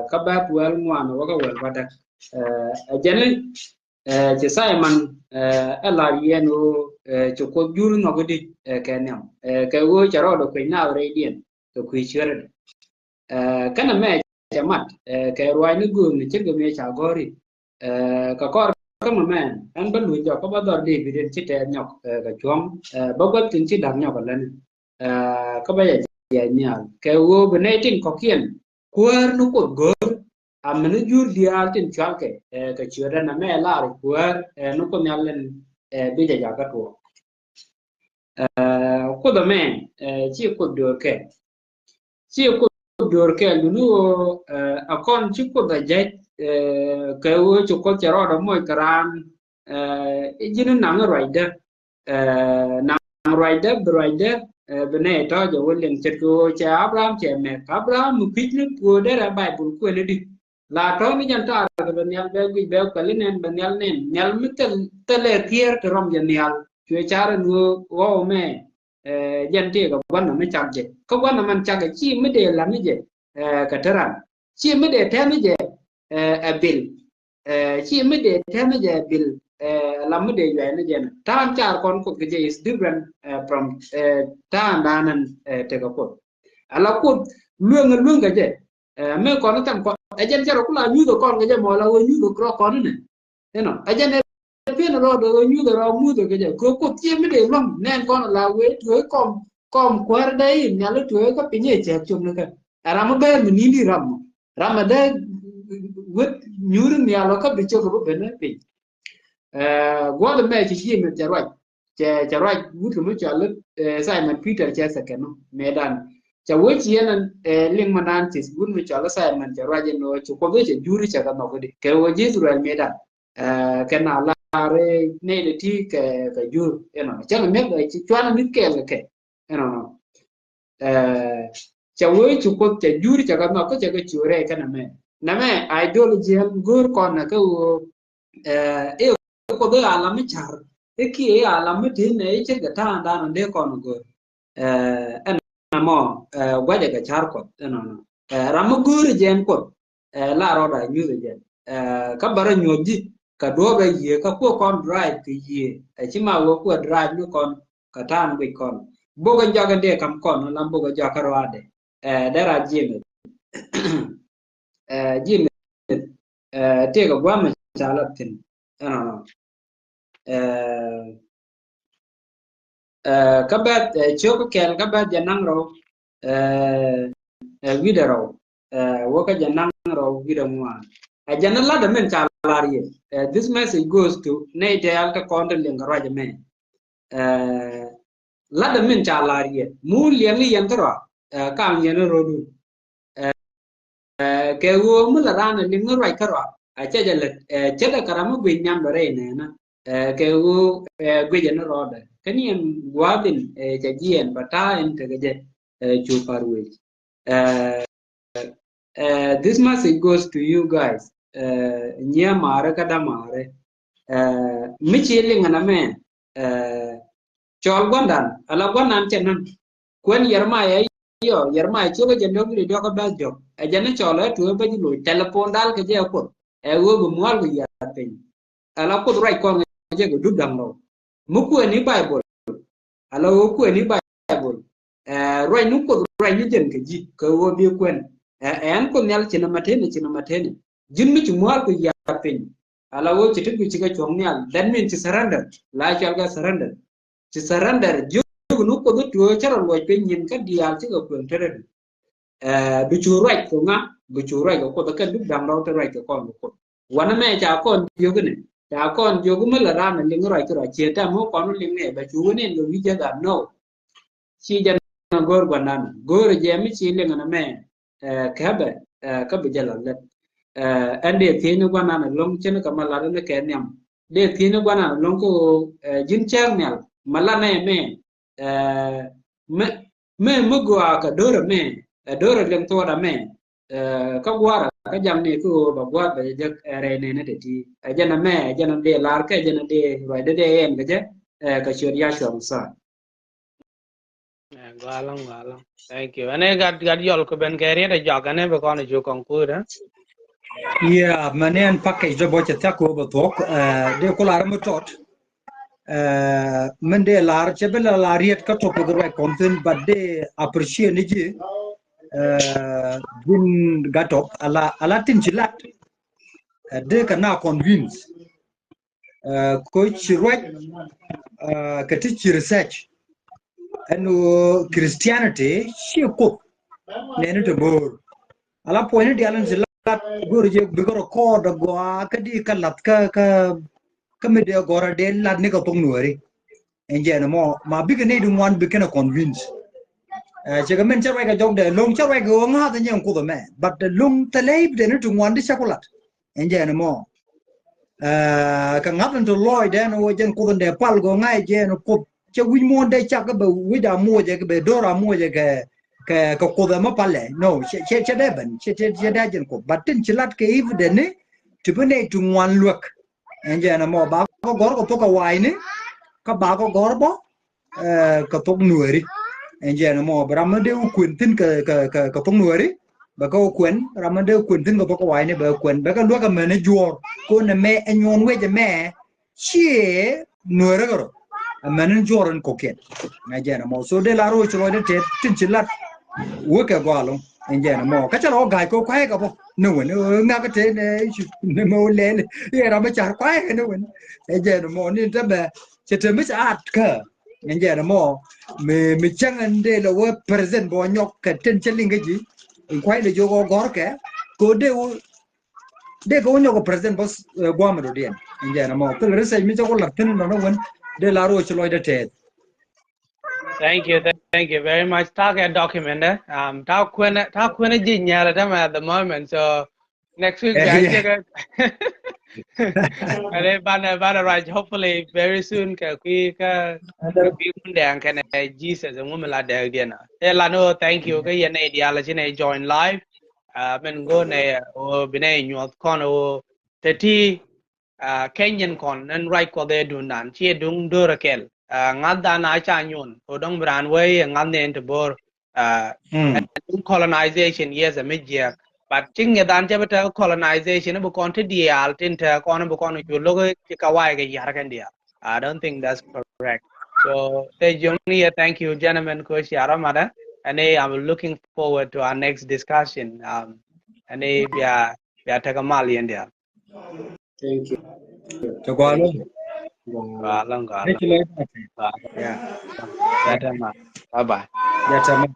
kä bɛ̈th wäl ŋuan wä kä wäl bädäk. Ɛ jɛn i̱ ci Simon ɛ lar yɛn ɣöö ci Kuoth jur nhɔk i̱di kɛ nhiam kɛ ɣöö cɛ rɔɔdɛ kuec naath rɛydiɛn kɛ kui̱ ciötdɛ. Kɛnɛ mɛ cɛ mat kɛ ruaacni gööŋni ce̱tkɛ mëë ca gɔ̱ri. Kɛ kɔr kä mɛ mɛn ɛn bä luny jɔk kä bä dhɔr David in ci tɛɛth nyɔk kɛ cuɔ̱ŋ bä guäth tin ci da̱k nyɔk ɛ läni. Kä bä yɛ jiɛc nhial kɛ ɣöö bi nɛy tin kɔ̱kiɛn kuäär ni Kuoth go̱r. Amäni jur diaal tin cualkɛ kɛ ciötdɛ nɛ mɛ lar kuäär ni Kuoth Nhial in bi jɛ jakä tuɔɔk. Kuoth ɛmɛ ci Kuoth döör kɛl. Ci Kuoth döör kɛl duni ɣöö a kɔn ci Kuoth a jɛc kɛ ɣöö ci Kuoth cɛ rɔɔdɛ moc kɛ raan. Ji̱n naŋ ruacdä naŋ ruacdä bi ruacdä bi nɛy tɔ̱ jɛ wä liŋ ce̱tkɛ ɣöö cɛ Abraham cɛ mɛk Abraham mi pi̱c ni puɔ̱ɔ̱dɛ rɛ Baibul kuɛn i̱di. La tɔ̱ ni jɛn taar kɛ bɛ nhial bɛ guic bɛ kuɛl inɛn bɛ nhial nɛn nhial mi thil thilɛ thier ti rɔm jɛ nhial cuɛ car in ɣöö ɣɔw mɛ. Jɛn ti kɛ gua̱n nɔ mi cak jɛ kä gua̱n nɔ mɛn cak jɛ ci mi dee lam mi jɛ kɛ te ran ci mi dee tɛm mi jɛ ɛ bil. Ci mi dee tɛm mi jɛ bil lam mi dee yuɛy ni jɛ ni ta̱a̱n car kɔn Kuoth kɛ jɛ is different from ta̱a̱n da̱a̱n in tekɛ Kuoth. Ala Kuoth lueŋ lueŋ kɛ jɛ. Ɛ mi kɔn i̱ thɛm kɔn Ɛ jɛn cɛ rɔ kula nyuth kɔn kɛ jɛ mɔ la wee nyuth rɔ kɔn inɛ. Inɔ ɛ jɛn ɛ piɛn rɔ dɔ wee nyuth rɔ muth kɛ jɛ kɛ Kuoth ciɛ mi dee luäŋ nɛn kɔn la wee tuee kɔm kɔm kuäär dee in nhial tuee kä piny ɛ cɛ cop ni kɛ. Ɛ ram mi bɛɛr mi ni̱n di ram mɔ ram mi dee wet nyuur nhial kä bi cok kɛ bi ben piny. Guɔth mɛ ci ci mɛ cɛ ruac cɛ cɛ ruac wut kɛ mi cɔal Simon Peter cɛ second medan. Cɛ wee ci yɛn liŋ mɛ nan ci wut mi cɔal Simon cɛ ruac ɛn ɣöö ci Kuoth wee cɛ juri cɛ kɛ nhɔk di kɛ wee ji̱ Israel medan. Kɛ na lar nɛy ti ti kɛ kɛ jur ɛnɔ cɛ kɛ mi̱eth ci cuan mi kɛɛl kɛ ɛnɔ. Cɛ wee ci Kuoth cɛ juri cɛ kɛ nhɔk kä cɛ kɛ ciöörɛ kɛ nɛmɛ nɛmɛ ideology ɛn go̱o̱r kɔn kä ɣöö ɛ Kuoth ɛ alam mi car ɛ kiɛ ɛ alam mi tin ɛ cir kɛ ta̱a̱ŋ dan dee kɔn go̱o̱r. Ɛn ɛmɔ guacɛ kɛ car Kuɔth ɛnɔnɔ. Ram mi go̱o̱r jɛ ɛn Kuoth la rɔɔdɛ nyuth jɛ kä bɛ rɔ nyuɔth ji̱ kɛ duɔ̱ɔ̱pɛ yiëë kä kuɛ kɔn drive kɛ yiëë ɛ ci ma wee kuɛ drive ni kɔn kɛ ta̱a̱ŋ guic kɔn. Bok ɛn jɔak ɛn dee kam kɔn lam bok ɛn jɔak kä rɔɔdɛ. Dee ra jiɛn Jimmy tëëkɛ gua̱a̱th mi ca la thi̱n ɛnɔnɔ. Kä bɛth ciök kɛl kä bɛth jɛ naŋ rɔw wi̱dɛ rɔw wä kä jɛ naŋ rɔw wi̱dɛ ŋuan. Ɛ jɛn lat min ca lar yɛ. This message goes to nɛy tɛɛl ti kɔn ti liŋ kɛ ruac ɛmɛ. Lat min ca lar yɛ mu liɛŋ yɛn kärɔa kaŋ yɛn rɔdu. Kɛ ɣöö mi la raan liŋ ruac kärɔa a cɛ jɛ lät cɛ dɛ kɛ ram mi guic nhiam dɔ rɛy nɛɛnä. Kɛ ɣöö guic ɛn rɔɔdɛ kä ni ɛn gua̱a̱th in cɛ jiɛɛn bɛ ta̱a̱ ɛn tekɛ jɛ cu pa̱r wec. This message goes to you guys. Nyiɛ maarɛ kä dämaarɛ mi ci liŋ ɛn amɛ. Cɔl gua̱ndan ala gua̱ndan cɛ naŋ kuɛn Yeremia yɔ Yeremia ciökä jɛ nöŋ ni diɔkä bɛth jɔk ɛ jɛ ni cɔl ɛ tuee bä ji̱ loc telephone dal kɛ jɛ ɛ Kuoth ɛ ɣöö bi mual kɛ yiath piny. Ala Kuoth ruac kɔn kɛ jɛ kɛ dup da̱ŋ rɔw mi kuɛn ni Baibol. Ala ɣöö kuɛn ni Baibol ruac ni Kuoth ruac ni jɛn kɛ ji̱ kɛ ɣöö bi kuɛn. Ɛn Kuoth nhial ci nɔmɔ teni ci nɔmɔ teni ji̱n mi ci mual kɛ yiath piny. Ala ɣöö ci ti guic ci kɛ cuɔ̱ŋ nhial that mean ci surrender la cɔl kɛ surrender. Ci surrender jiök ni Kuoth tuɔɔk cä rɔ luɔc piny nyin kä diaal cikɛ kuëŋ te rɛdu. Bi cu ruac kɛ ŋa bi cu ruac kɛ Kuoth kɛn dup da̱ŋ rɔw te ruac kɛ kɔn kɛ Kuoth. Wanɛ mɛ ca kɔn jiök ni ca kɔn jiök mi la ran liŋ ruac kɛ ruac ciɛ tɛm mi kɔn liŋ ni bɛ cu wä ni lɔ wi̱c jɛ gat nɔ. Ci jɛ na go̱o̱r gua̱ndan go̱o̱r jɛ mi ci liŋ ni mɛ. Kɛ bɛ kä bi jɛ la lɛt. Ɛn dee thiec ni gua̱ndan loŋ cin kɛ ma lat ni kɛ nhiam. Dee thiec ni gua̱ndan loŋ kä ɣöö ji̱n cäŋ nhial ma lat nɛ mɛ. Mɛ mɛ mi gɔaa kɛ do̱rɛ mɛ ɛ do̱rɛ liŋ thuɔɔda mɛ. Kä gua̱a̱ra kä jam ni kä ɣöö ba gua̱a̱th bɛ jɛ jek ɛ rɛy nɛnɛ te ti ɛ jɛn ɛmɛ ɛ jɛn ɛn dee lar kä ɛ jɛn ɛn dee ruacdɛ dee ɛn kɛ jɛ. Kɛ ciöt Yacua Mɛthia. Gɔaa lɔŋ, gɔaa lɔŋ. Thank you. Ɛn ɛ gat gat yɔl kɛ ben kɛ riet ɛ jɔak ɛn ɛ bi kɔn ɛ cu conclude ɛ. Yeah, mɛn ɛn package dɔ bɔ cɛ thiak kɛ wä bɛ thuɔk. Dee ku lar mi tɔt. Min dee lar cɛ bi la lar riet kä topic ruac kɔn thin but dee appreciate ni ji̱. Ji̱n gat tɔk ala ala tin ci lat. Dee kɛ na convince. Kɛ ci ruac kɛ ti ci research. Ɛn ɣöö Christianity ci Kuoth nɛni te bo̱o̱r. Ala puɔ̱nyni diaal in ci lat go̱o̱r jɛ bikɛ record agɔaa kä di kä lath kä kä kä mi dee gɔ̱rä dee lat ni kɛ thok Nuääri. Ɛn jɛn ɛmɔ ma bikɛ nɛy di ŋuan bikɛ nɛ convince. Cɛ kɛ min cä ruac kɛ jɔk dee lo̱ŋ cä ruac kɛ ɣöö ŋa̱th ɛn jɛn Kuoth ɛmɛ but lo̱ŋ thilɛ i̱ bi dee ni ti ŋuan di cä ku lat. Ɛn jɛn ɛmɔ. Kɛ ŋa̱th in ti lɔɔcdɛn ɣöö jɛn Kuoth in dee pal kɛ ɣöö ŋa̱c jɛn Kuoth cɛ wi̱c muɔ̱ɔ̱n dee cak kɛ bɛ wi̱c a muɔcɛ kɛ bɛ do̱r a muɔcɛ kɛ kɛ kɛ Kuoth ɛmɔ palɛ. No, cɛ cɛ dee ben cɛ cɛ dee jɛn Kuoth but tin ci lat kɛ i̱ bi dee ni ti bi nɛy ti ŋuan luäk. Ɛn jɛn ɛmɔ ba kɔ gɔ̱r kɛ thok kɛ wa̱a̱cni kä ba kɔ gɔ̱r bä kɛ thok Nuääri. Ɛn jɛn ɛmɔ bi ram mi dee wä kuën thi̱n kɛ kɛ kɛ thok Nuääri bɛ kɛ wä kuën ram mi dee wä kuën thi̱n kɛ thok kɛ wa̱a̱cni bɛ wä kuën bɛ kɛ luäk ɛmɛn ɛ juɔ̱ɔ̱r. Kɔn ɛmɛ ɛ nyuɔ̱n wec ɛmɛ ciɛ Nuääri kɛ rɔ. Ɛmɛn in juɔ̱ɔ̱r in kɔkiɛn. Ɛn jɛn ɛmɔ so dee la ro̱o̱c ci lɔcdɛ tɛth tin ci lat wä kɛ gɔaa lo̱ŋ. Ɛn jɛn ɛmɔ kä cä lɔ wä ga̱a̱c kɛ wä kua̱c kɛ bä. ni wen ŋak te ne cu ni mɛ wä lɛl yɛ ram car kuay ni wen. Ɛ jɛ ni mɔ ni te mɛ cɛ te mi ca at kä. Ɛ jɛ ni mɔ mi mi cɛŋ ɛn de lɛ wä president bɔ nyɔk kɛ ten cɛ liŋ kä ji̱. Kuay lɛ jok ɔ gɔr kɛ ko de wä de kɛ wä nyɔk president bä guam do diɛn. Ɛ jɛ ni mɔ kɛ research mi cɛ wä lar thin nɔ ni wen de la ro ci lɔc de tɛth. Thank you, thank you very much. Ta̱a̱ kɛ document dɛ. Um, ta̱a̱ kuɛn ta̱a̱ kuɛn ji̱ nyɛl tɛmɛ at the moment. So next week bia check it. Ade banɛ banɛ rush hopefully very soon kɛ kui̱ kɛ kɛ kui̱ kun dɛŋ kɛnɛ Jesus ŋu mi la dɛk diɛn. Ɛ la no, thank you kɛ yɛn nɛ dial ci nɛ join live. Uh, min go nɛ o bi nɛ nyuɔth kɔn o teti. Uh, Kenyan kɔn ɛn ruac Kuɔth ɛ duŋdan ci ɛ duŋ do̱r ɛ kɛl. Uh, ŋa̱th dan a ca nyuɔn o dɔ̱ŋ bi raan wee ɛ ŋa̱th ni ɛn ti bo̱r. Uh, duŋ colonization, yes, ɛ mi jiɛk. But ci ŋi̱eth dan cɛ bi te colonization bi kɔn ti diaal tin te kɔn bi kɔn cu lo̱k ci ka wa̱i̱ kɛ ya̱r kɛn diaal. I don't think that's correct. So te jiɔŋni yɛ, thank you gentlemen, ko cia rɔ matdä. And eh, I'm looking forward to our next discussion. Um, and eh, bia bia tekɛ mal yɛn diaal. Thank you. Te gɔaa lɔŋ. Gɔaa lɔŋ, gɔaa Ni lɔŋ. ci lɔc. Gɔaa. Yeah. Bia te mal. Bye bye. Bia te mal.